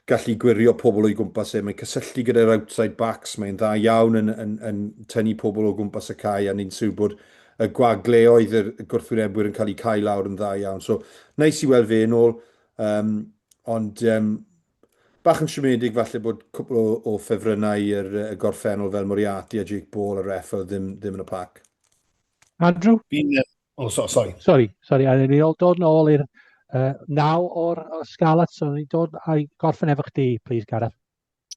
gallu gwirio pobl o'i gwmpas e. Mae'n cysylltu gyda'r outside backs, mae'n dda iawn yn, yn, yn tynnu pobl o gwmpas y cae a ni'n siŵr bod y gwagleoedd yr gwrthwynebwyr yn cael eu cael lawr yn dda iawn. So, neis i weld fe yn ôl, um, ond um, Bach yn siomedig falle bod cwpl o, o ffefrynnau i'r y gorffennol fel Moriarty a Jake Ball a Reffel ddim, ddim yn y pac. Andrew? Fi'n... Oh, so, sorry. Sorry, sorry. A ni'n dod nôl i'r uh, naw o'r, o'r Scarlets, so ni'n dod a'i gorffen efo chdi, please, Gareth.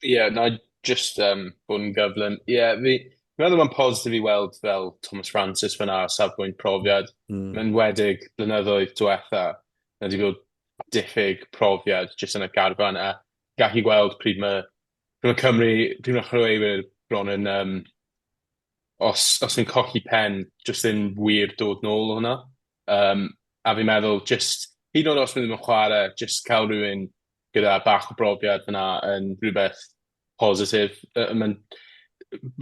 Ie, yeah, na just um, bod yn gyflym. Ie, yeah, fi, fi'n meddwl mae'n positif i weld fel Thomas Francis fyna o safbwynt profiad. Mm. Mae'n wedig blynyddoedd diwetha, na wedi bod diffyg profiad jyst yn y garfan a gallu gweld pryd mae, pryd mae Cymru, pryd mae chwaraewyr bron yn, um, os, os nhw'n colli pen, jyst ddim wir dod nôl o hwnna. Um, a fi'n meddwl, jyst, hyd yn oed os maen nhw ddim yn chwarae, jyst cael rhywun gyda bach o brofiad fyna yn rhywbeth positif. Uh,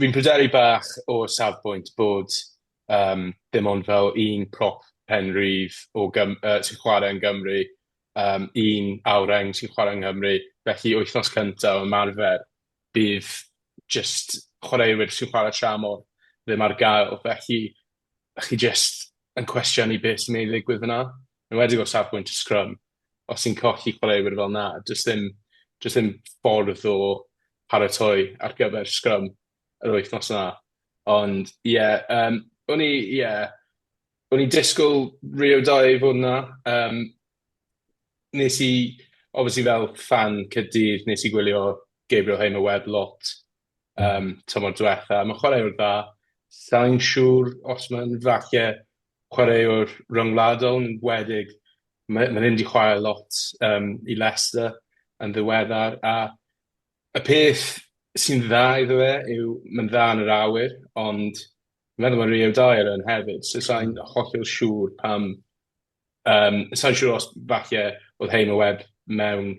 fi'n pryderu bach o safbwynt bod um, dim ond fel un prop pen rhydd o Gym uh, sy'n chwarae yn Gymru, um, un awreng sy'n chwarae yng Nghymru, felly wythnos cyntaf o ymarfer bydd just chwaraewyr sy'n chwarae tramor ddim ar gael, felly chi just yn cwestiynu beth sy'n mynd i ddigwydd fyna. Yn enwedig o safbwynt y scrum, os ti'n colli chwaraewyr fel 'na, does ddim, does ddim ffordd o paratoi ar gyfer scrum yr wythnos yna. Ond ie, yeah, um, o'n i, ie, yeah, o'n i'n disgwyl Rio Dyer i fod yna. Um, nes i, obviously fel fan Caerdydd, nes i gwylio Gabriel Hamer-Webb lot um, tymor diwetha. Mae'n chwaraewr dda. Sa'n siŵr os mae'n falle chwaraewr rhyngwladol, yn wedig mae, mae ddim wedi chwarae lot um, i Leicester yn ddiweddar, a y peth sy'n dda iddo fe yw mae'n dda yn yr awyr, ond fi'n meddwl mae Rio Dyer yn hefyd, so sa'n hollol siŵr pam... Um, sa'n siŵr os falle oedd Hamer Webb mewn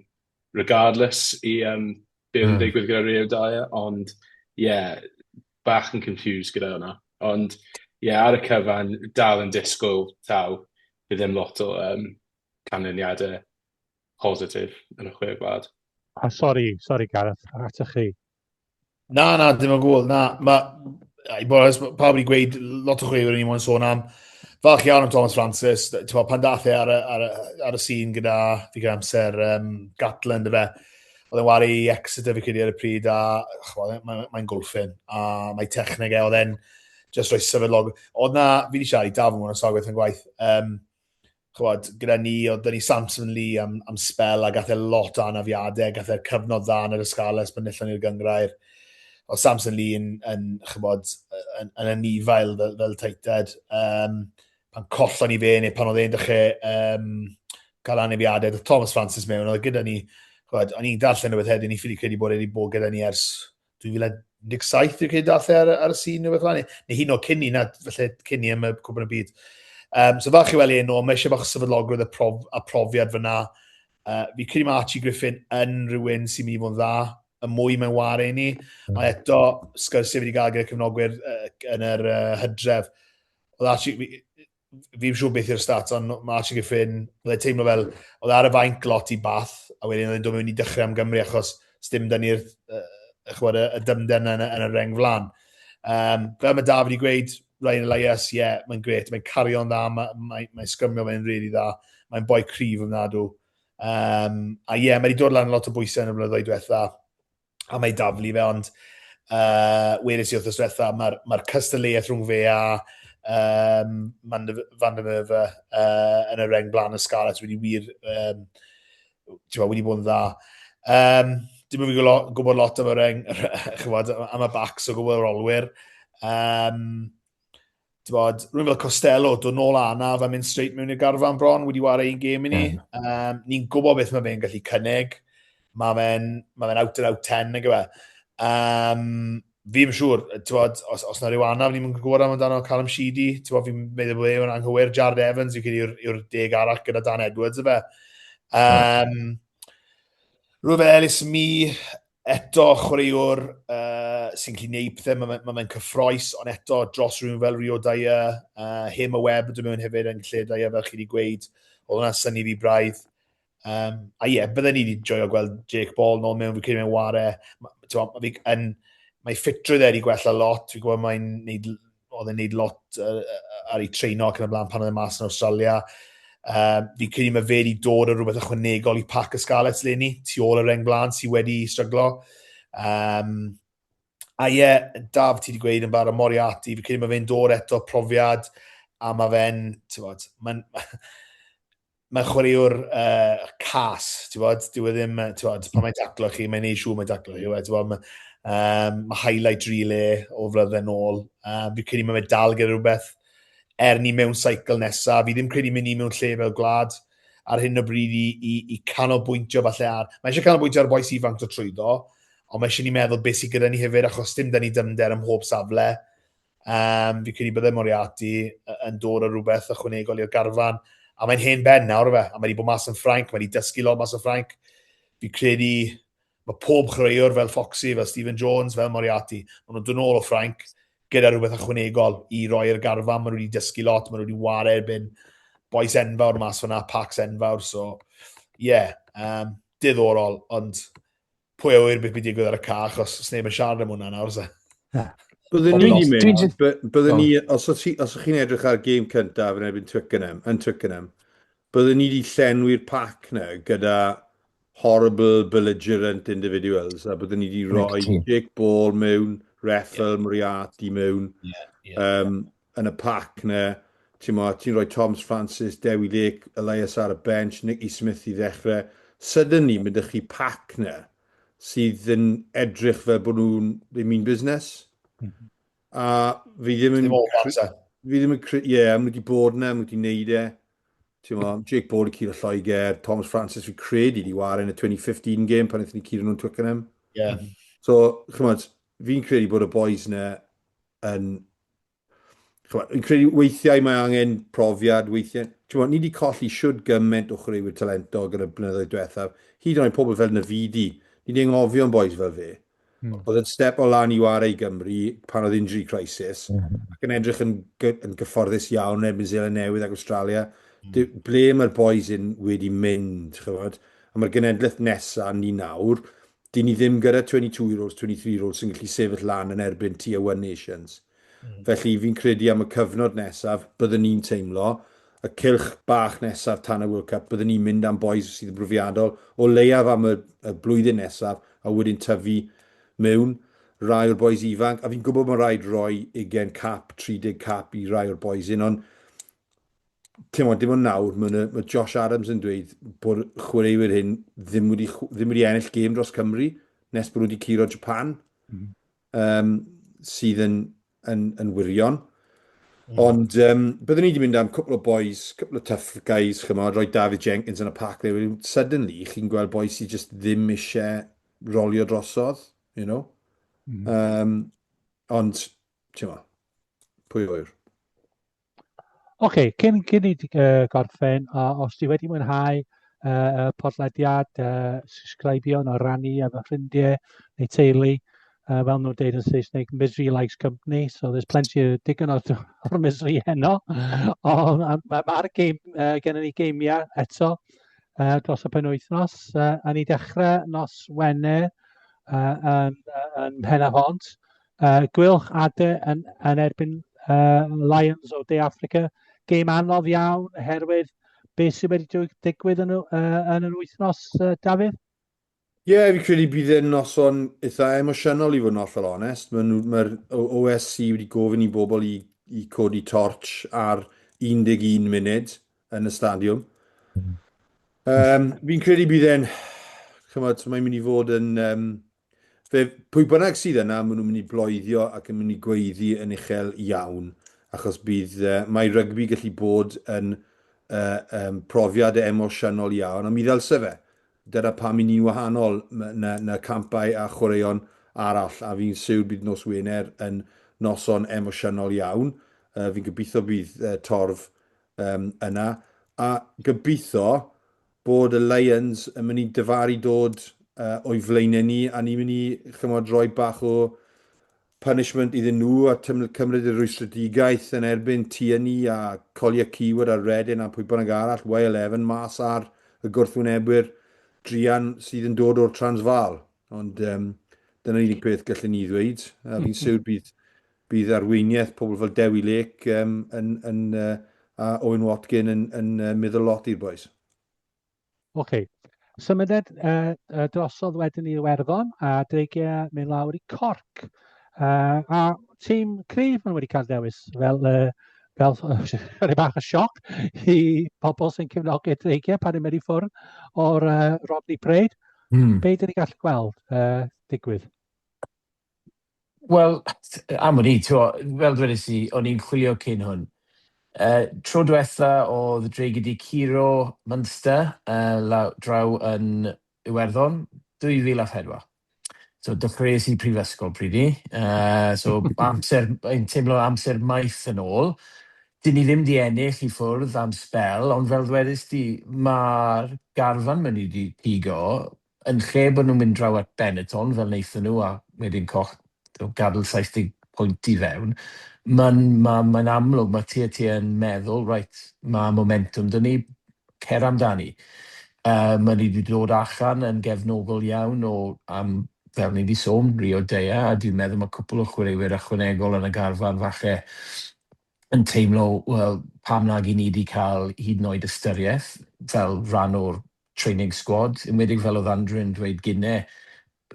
regardless i um, be oedd yn digwydd gyda Rio Dyer, ond ie, yeah, bach yn confused gyda hwnna. Ond ie, yeah, ar y cyfan, dal yn disgwyl taw, bydd ddim lot o um, canlyniadau positif yn y chwe gwlad. A sori, sori Gareth, atoch chi. Na, na, dim o gwbl, na. Ma, i bod onest, pawb wedi gweud lot o chwaraewyr ni moyn sôn am. Falch iawn am Thomas Francis, ti'n pan dath e ar y, ar y, ar y sîn gyda fi gyda amser um, Gatland, fe, oedd e'n wario i Exeter fi credu ar y pryd, a ch'mod, mae'n mae golffin, a mae techneg e, oedd e'n just rhoi sefydlog. Oedd na, fi wedi siarad i Daf yn sawl gwaith yn gwaith, um, ch'mod, gyda ni, oedd 'da ni Samson Lee am, am spel a gath e lot o anafiadau, gath e'r cyfnod dda yn yr Ysgales pan nillon ni'r gyngrair. Oedd Samson Lee yn, yn, ch'mod, yn, yn anifail fel, fel tighthead. Um, pan collon ni fe neu pan oedd e'n dechrau um, cael anafiadau, doedd Thomas Francis mewn, oedd gyda ni Chwad, o'n i'n darllen rhywbeth heddiw, ni'n ffili credu bod e wedi bod gyda ni ers 2017, dwi'n credu dath e ar, ar y sîn neu beth fel neu hyn o cyn ni, na, falle cyn ni am y Cwpan y Byd. Um, so falch i weld e nôl, mae eisiau bach o sefydlogrwydd a, prof, a profiad fyna. Uh, fi credu mae Archie Griffin yn rhywun sy'n mynd i fod yn dda, y mwy mae'n ware i ni. Mm. Ond eto, sgyrsiau fi wedi gael gyda cefnogwyr uh, yn yr uh, hydref. Oedd Archie, fi, fi'n siŵr beth yw'r stats, ond mae Archie Griffin, oedd e'n teimlo fel, oedd e ar y fainc lot i Bath, a wedyn oedd e'n dod mewn i dechrau am Gymru achos sdim dyn ni'r uh, chwad, y, y dymder yna yn, yn y reng flan. Um, fel mae Daf wedi gweud, Ryan Elias, ie, yeah, mae'n gret, mae'n cario'n dda, mae'n mae, mae sgrymio fe'n really dda, mae'n boi cryf ofnadw. Um, a ie, yeah, mae wedi dod lan lot o bwysau yn y blynyddoedd diwetha, a mae daflu fe, ond uh, weles i wrth diwetha, mae'r mae cystadleuaeth rhwng fe a um, Van der Merwe uh, yn y reng blaen y Scarlets wedi wir, um, wedi bod yn dda. Um, dim yn fi gwybod lot am y reng, chywod, am y backs o gwybod yr olwyr. Um, T'bod, rhywun fel Costello, dod nôl anaf a mynd straight mewn i'r garfan bron, wedi wario un gêm i ni. Mm. Um, ni'n gwybod beth mae fe'n gallu cynnig. Mae fe'n ma fe out and out 10, nag yw e. Um, fi'n siŵr, t'bod, os, os na rhyw anaf ni'n gwybod amdano Callum Sheedy, t'bod, fi'n meddwl bod e'n anghywir. Jared Evans, fi'n credu yw'r yw'r deg arall gyda Dan Edwards, yfe. Um, mm. Rhywun fel Ellis Mee, Eto, chwaraewr uh, sy'n gallu gwneud pethau, mae'n ma, ma cyffroes, ond eto dros rhywun fel Rio Dyer, uh, Him a Webb dwi'n mewn hefyd yn lle Dyer, fel chi wedi gweud, oedd hwnna'n syni fi braidd. Um, a ie, yeah, bydden ni wedi joio gweld Jake Ball nôl mewn, fi'n credu mewn ware. Ma, fi, yn, mae ffitrwydd e wedi gwella lot, fi'n gwybod mae'n neud oedd e'n neud lot uh, ar ei treino ac yn y blaen pan oedd e mas yn Australia. Um, fi'n credu mae fe wedi dod o rhywbeth ychwanegol i pac y Scarlets leni, tu ôl y reng blaen sydd wedi stryglo. Um, a ie, yeah, Daf, ti wedi gweud yn barod, Moriarty, fi'n credu mae fe'n dod eto profiad, a mae fe'n, ti'n bod, mae'n mae'n chwaraewr uh, cas, ti'n bod, dyw e ddim, ti'n bod, pan mae'n taclo chi, mae'n neud siŵr mae'n taclo chi, ti'n bod, mae, um, mae highlight reel e o flynedd yn ôl, uh, fi credu mae fe dal gyda rhywbeth er ni mewn cycle nesaf, fi ddim credu mynd ni mewn lle fel gwlad ar hyn o bryd i, i, i canolbwyntio falle ar, mae eisiau canolbwyntio ar boes ifanc dod trwyddo, ond mae eisiau ni meddwl beth sydd gyda ni hefyd, achos dim da ni dymder ym mhob safle. Um, fi credu bydde Moriarty yn dod o rhywbeth ychwanegol i'r garfan. A mae'n hen ben nawr fe, a mae wedi bod mas yn Ffrainc, mae wedi dysgu lot mas yn Ffrainc. Fi credu mae pob chwaraewr fel Foxy, fel Stephen Jones, fel Moriarty, maen nhw'n dod nôl o Ffrainc gyda rhywbeth ychwanegol i roi i'r garfan. Maen nhw wedi dysgu lot, maen nhw wedi ware erbyn boys enfawr mas fyna, packs enfawr, so ie, yeah, um, diddorol, ond pwy a ŵyr beth bydd digwydd ar y ca, achos sneb yn siarad am hwnna nawr, se. Byddwn ni wedi mynd, byddwn ni, os ydych chi'n edrych ar gêm cyntaf yn erbyn Twickenham, yn Twickenham, byddwn ni wedi llenwi'r pac na gyda horrible, belligerent individuals, a byddwn ni wedi rhoi Jake Ball mewn, Reffel, yeah. Moriarty mewn, yeah, yeah. Um, yn y pac na, ti'n mo, ti'n rhoi Toms Francis, Dewi Lake, Elias ar y bench, Nicky Smith i ddechrau. Suddenly, mae ydych chi pac na sydd yn edrych fel bod nhw'n they mean business. Mm -hmm. A fi ddim yn... Fi ddim yn... Ie, yeah, maen nhw wedi bod yna, maen nhw wedi neud e. Ti'n mo, Jake Ball i curo Lloegr, Thomas Francis fi credu di ware yn y 2015 game pan wnaethon ni curo nhw'n Twickenham. Yeah. So, chymod, fi'n credu bod y boys na yn... Chymod, fi'n credu weithiau mae angen profiad, weithiau... Chymod, ni wedi colli siwd gymaint o chwaraewyr talentog yn y blynyddoedd diwethaf. Hyd yn oed pobl fel Navidi. Ni wedi anghofio am boys fel fe. Mm. Oedd yn step o lan i ware i Gymru pan oedd injury crisis mm. ac yn edrych yn, yn gyfforddus iawn yn erbyn Zeland Newydd ac Australia. Mm. Ble mae'r boys yn wedi mynd, chymod? A mae'r genedlaeth nesaf ni nawr, Dyn ni ddim gyda 22 year olds, 23 year olds sy'n gallu sefyll lan yn erbyn Tier 1 nations. Mm. Felly fi'n credu am y cyfnod nesaf, byddwn ni'n teimlo, y cylch bach nesaf tan y World Cup, byddwn ni'n mynd am boys sydd yn brofiadol, o leiaf am y, y blwyddyn nesaf, a wedyn tyfu mewn rai o'r boys ifanc. A fi'n gwybod mae'n rhaid rhoi 20 cap, 30 cap i rai o'r boys hyn, ond Ti'n dim ond nawr, mae, mae Josh Adams yn dweud bod chwaraewyr hyn ddim wedi, ddim wedi ennill gêm dros Cymru nes bod nhw wedi curo Japan, mm. um, sydd yn, yn, yn wirion. Ond um, byddwn ni wedi mynd am cwpl o boys, cwpl o tough guys, chymod, rhoi David Jenkins yn y pack there. Wedyn, suddenly, chi'n gweld boys sydd just ddim eisiau rolio drosodd, you know. Um, ond, ti'n mo, pwy ŵyr. Oce, okay, cyn, cyn i uh, gorffen, uh, os ti wedi mwynhau uh, y podlediad, uh, subscribio neu rannu efo ffrindiau neu teulu, uh, fel nhw'n deud yn Saesneg, misery likes company, so there's plenty o digon o'r, or misery heno. Ond mae'r ma game, uh, gennym ni geimiau eto uh, dros y penwythnos. Uh, a ni dechrau nos Wener uh, yn, yn Pen-y-bont. Uh, Gweilch Ade yn, yn erbyn uh, Lions o De Africa. Gêm anodd iawn oherwydd beth sydd wedi digwydd yn, uh, yn yr wythnos, uh, Dafydd? Ie, yeah, fi'n credu bydd e'n noson eitha emosiynol i fod yn hollol onest. Mae'r ma OSC wedi gofyn i bobl i, i codi torch ar 11 munud yn y stadiwm. Um, fi'n credu bydd e'n... Chymod, mae'n mynd i fod yn... Um, Fe, pwy bynnag sydd yna, maen nhw'n mynd i bloeddio ac yn mynd i gweiddi yn uchel iawn, achos bydd, uh, mae rygbi gallu bod yn uh, um, profiad emosiynol iawn, a mi ddylse fe. Dyna pam i ni'n wahanol na, na campau a chwaraeon arall, a fi'n siwr bydd nos Wener yn noson emosiynol iawn. Uh, fi'n gobeithio bydd uh, torf um, yna, a gobeithio bod y Lions yn mynd i dyfaru dod uh, o'i flaenau ni a ni'n mynd i, chymod, rhoi bach o punishment iddyn nhw a cymryd y rwystredigaeth yn erbyn Tierney a Collier Keyword a Reddin a pwy bynnag arall, Y11 mas ar y gwrthwynebwyr druan sydd yn dod o'r Transvaal. Ond um, dyna'r unig peth gallwn ni ddweud. A fi'n siwr bydd, bydd arweiniaeth pobl fel Dewi Lake um, yn, yn, uh, a Owen Watkin yn, yn uh, meddwl lot i'r boys. Oce. Okay. Symuded uh, uh, drosodd wedyn i Iwerddon a dreigiau mynd lawr i Cork. Uh, a tîm cryf maen nhw wedi cael dewis fel, uh, fel rhai bach o sioc i pobl sy'n cefnogi dreigiau pan yn mynd i ffwrdd o'r uh, Rodney Parade. Be dyn ni gallu gweld uh, digwydd? Wel, am wn i, t'mo', fel dwedes i, o'n i'n chwilio cyn hwn. Uh, tro diwetha oedd Dreigiau 'di curo Munster uh, law, draw yn Iwerddon, 2004. So dechreuais i prifysgol pryd ni. Uh, so amser, yn teimlo amser maith yn ôl. Dyn ni ddim di ennill i ffwrdd am sbel, ond fel ddwedais di, mae'r garfan maen nhw wedi pigo yn lle bod nhw'n mynd draw at Benetton fel wnaethon nhw a wedyn coll, gadael 70 pwynt i fewn, mae'n ma, ma amlwg, mae TAT yn meddwl, reit, mae momentum dyn ni, cer amdani. Uh, mae ni wedi dod allan yn gefnogol iawn o, am, fel ni wedi sôn, Rio Dea, a dwi'n meddwl mae cwpl o chwaraewyr ychwanegol yn y garfan falle yn teimlo, wel, pam nag i ni wedi cael hyd yn oed ystyriaeth fel rhan o'r training squad, enwedig fel oedd Andrew yn dweud gynne,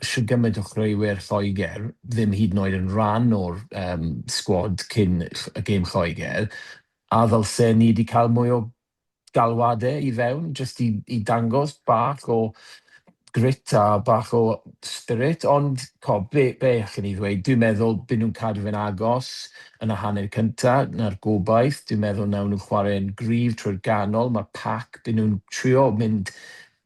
shwd gymaint o chwaraewyr Lloegr ddim hyd yn oed yn rhan o'r um, squad cyn y gêm Lloegr, a ddylse ni wedi cael mwy o galwadau i fewn, jyst i, i dangos bach o grit a bach o spirit, ond co, be, be allwn ni ddweud? Dwi'n meddwl byd nhw'n cadw fe'n agos yn y hanner cynta, na'r gobaith. Dwi'n meddwl nawn nhw chwarae'n gryf trwy'r ganol. Mae'r pac, byd nhw'n trio mynd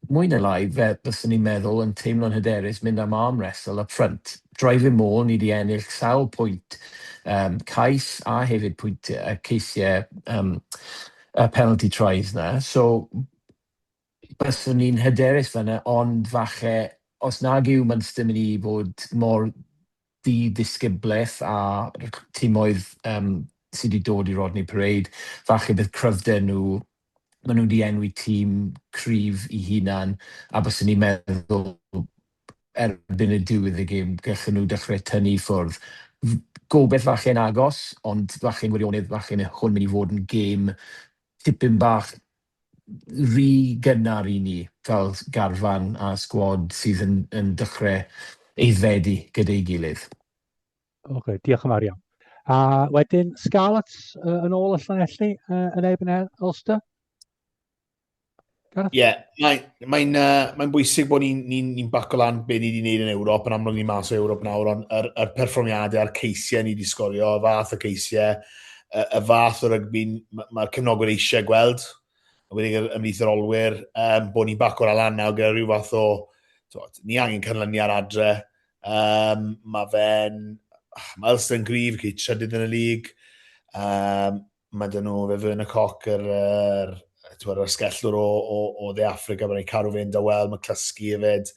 mwy na lai, fe byswn ni'n meddwl, yn teimlo'n hyderus mynd am arm wrestle up front. Driving maul, ni wedi ennill sawl pwynt cais a hefyd pwynt uh, ceisiau uh, penalty tries na. So, byswn ni'n hyderus fyna, ond falle, os nag yw Munster mynd i fod mor di-disgyblaeth a timoedd sydd wedi dod i Rodney Parade, falle bydd cryfder nhw, maen nhw wedi enwi tîm cryf i hunan, a byswn ni'n meddwl erbyn y diwedd y gêm, gallen nhw dechrau tynnu i ffwrdd. Gobeith falle'n agos, ond falle'n wirionedd, falle mae hwn mynd i fod yn gêm tipyn bach rhy gynnar i ni fel garfan a sgwad sydd yn, yn dechrau aeddfedu gyda'i gilydd. Oce, okay, diolch yn fawr iawn. A wedyn Scarlets uh, yn ôl y Llanelli uh, yn erbyn Ulster? Ie, yeah, mae'n mae uh, mae bwysig bod ni'n ni, ni baco lan be ni wedi gwneud yn Ewrop, yn amlwg ni mas o Ewrop nawr, ond yr, yr perfformiadau a'r ceisiau ni wedi sgorio, y fath o ceisiau. y, y fath o rygbi mae'r ma cefnogwyr eisiau gweld, wedi ymhlith yr olwyr, um, bod ni'n bac o'r alan nawr gyda rhyw fath o, twod, ni angen canlyniad adre, um, mae fe'n, mae Ulster yn gryf, cei trydydd yn y lig, um, mae dyn nhw, fe Werner Cock, yr, yr, yr ysgellwr o, o, o Dde Affrica, mae'n ei cadw fe'n dawel, mae Clysgu hefyd.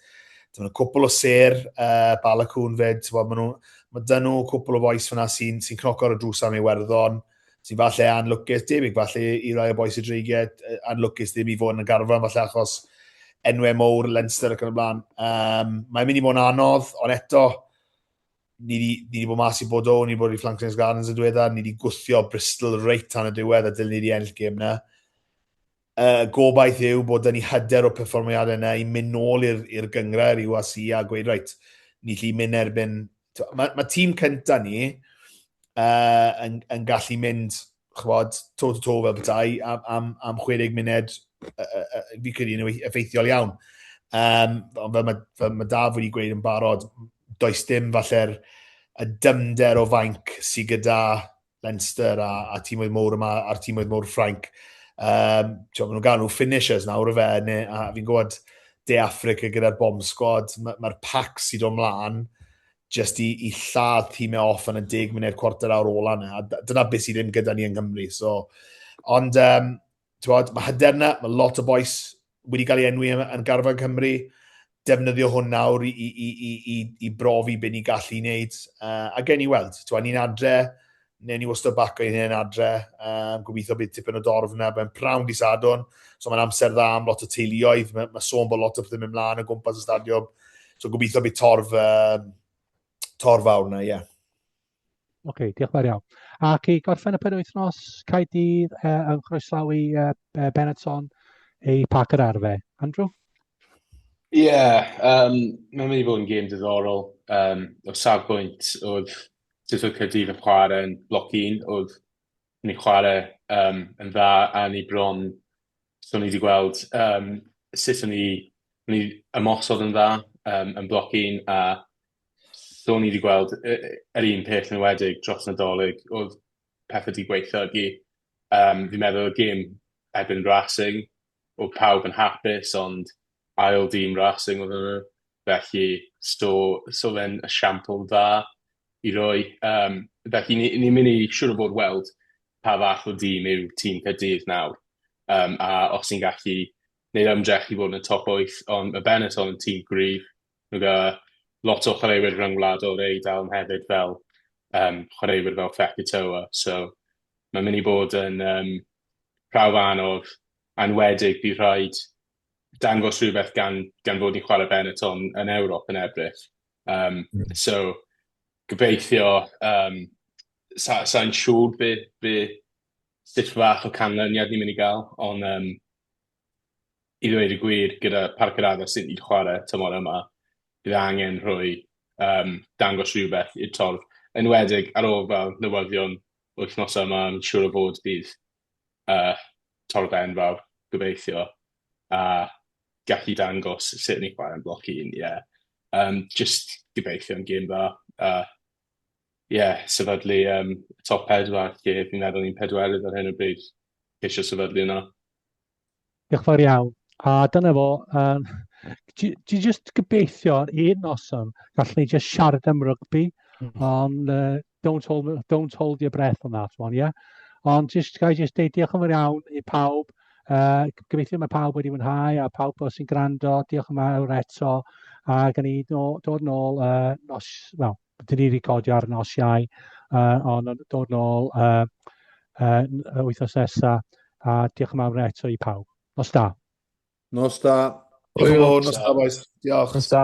Dyma nhw cwpl o ser, uh, Balacwn fyd, mae nhw, mae dyn nhw cwpl o bois fyna sy'n sy cnoco ar y drws am Iwerddon, sy'n falle anlwcus, debyg falle i rai o bois y dreigiau, anlwcus ddim i fod yn y garfan falle achos enwau mowr, Leinster ac yn y blaen. Um, mae'n mynd i fod yn anodd, ond eto, ni wedi ni bod mas i Bordeaux, ni wedi bod i Flanclanes Gardens yn diweddar, ni wedi gwthio Bristol reit tan y diwedd a dylen ni wedi ennill gêm na. Uh, gobaith yw bod ni hyder o perfformiadau yna i mynd nôl i'r gyngrair i UAC a gweud, reit, ni lli mynd erbyn... Mae ma tîm cynta ni uh, yn, yn gallu mynd chwod, to to to fel petai, am, am, am 60 munud, uh, uh, fi credu yn effeithiol iawn. Um, ond fel mae, fel mae Daf wedi gweud yn barod, does dim falle'r y dymder o fainc sydd gyda Leinster a, a tîmoedd mowr yma a'r tîmoedd mowr Ffrainc. Um, maen nhw'n gael nhw finishers nawr y fe, neu, a fi'n gwybod De Africa gyda'r bomb squad, mae'r ma pack sydd o'n mlaen just i, i lladd tîmau off yn y 10 munud cwarter awr ola yna. A dyna beth sydd ddim gyda ni yng Nghymru. So, ond, um, bod, mae hyder yna, mae lot o bois wedi cael ei enwi yn, yn garfan Cymru. Defnyddio hwn nawr i, i, i, i, i brofi beth ni'n gallu wneud. Uh, a gen i weld, ni'n adre, neu ni wastad bac o'i hyn adre. Um, gobeithio bydd tipyn o dorf yna, mae'n prawn di Sadwrn, so mae'n amser dda am lot o teuluoedd, mae, mae sôn bod lot o pethau'n mynd mlaen o gwmpas y stadiwm. So gobeithio bydd torf, um, torf fawr yna, ie. Yeah. Oce, okay, diolch fawr iawn. Ac i gorffen y penwythnos, Caerdydd eh, yn chroesawu eh, Benetton i Parc yr Arfe. Andrew? Ie, yeah, um, mae'n mynd i fod yn gêm diddorol. Um, o safbwynt oedd sut oedd Caerdydd yn chwarae yn bloc un, oedd ni'n chwarae um, yn dda a ni bron, so ni wedi gweld um, sut o'n ni, ni ymosod yn dda um, yn bloc un a so ni wedi gweld yr un peth yn enwedig dros Nadolig, oedd pethau wedi gweithio ag i. Um, fi'n meddwl y gêm erbyn Racing, oedd pawb yn hapus, ond ail dîm Racing oedd nhw. Felly, so, so fe'n esiampl dda i roi. Um, felly, ni'n ni mynd i siŵr o fod weld pa fath o dîm yw tîm Caerdydd nawr. Um, a os ni'n gallu gwneud ymdrech i fod yn y top 8, ond mae Benetton yn tîm gryf. Nhw gyda lot o chwaraewyr rhyngwladol Eidal hefyd fel um, chwaraewyr fel Fekitoa. So mae'n mynd i bod yn um, prawf anodd, anwedig bydd rhaid dangos rhywbeth gan, gan fod ni'n chwarae Benetton yn Ewrop yn Ebrill. Um, mm. So, gobeithio, um, sa, sa'n siŵr be, be, sut fath o canlyniad ni'n mynd i gael, ond um, i ddweud y gwir, gyda Parc yr Addas sy'n ni'n chwarae tymor yma, bydd angen rhoi um, dangos rhywbeth i'r torf. Enwedig ar ôl fel newyddion wythnos yma, yn siŵr o fod bydd uh, torf enfawr, gobeithio, a gallu dangos sut ni'n chwarae'n bloc un, ie. Yeah. Um, just gobeithio yn gêm dda. Uh, yeah, sefydlu um, top pedwar, lle fi'n meddwl ni'n pedwerydd ar hyn o bryd. Ceisio sefydlu yna. Diolch fawr iawn. A dyna fo, um, ti just gobeithio ar un noson, gallwn ni just siarad am rygbi, mm. ond uh, don't, hold, don't hold your breath on that one, yeah? Ond just, ga i just deud diolch yn fawr iawn i pawb. Uh, gobeithio mae pawb wedi mwynhau a pawb sy'n gwrando, diolch yn fawr eto. A gan ni dod nôl uh, nos, wel, dyn ni recordio ar nos Iau, uh, ond dod nôl uh, uh, wythnos nesaf. A diolch yn fawr eto i pawb. Nos da. Nos da. Diolch yn fawr, nos da, boys. Diolch. Nos da.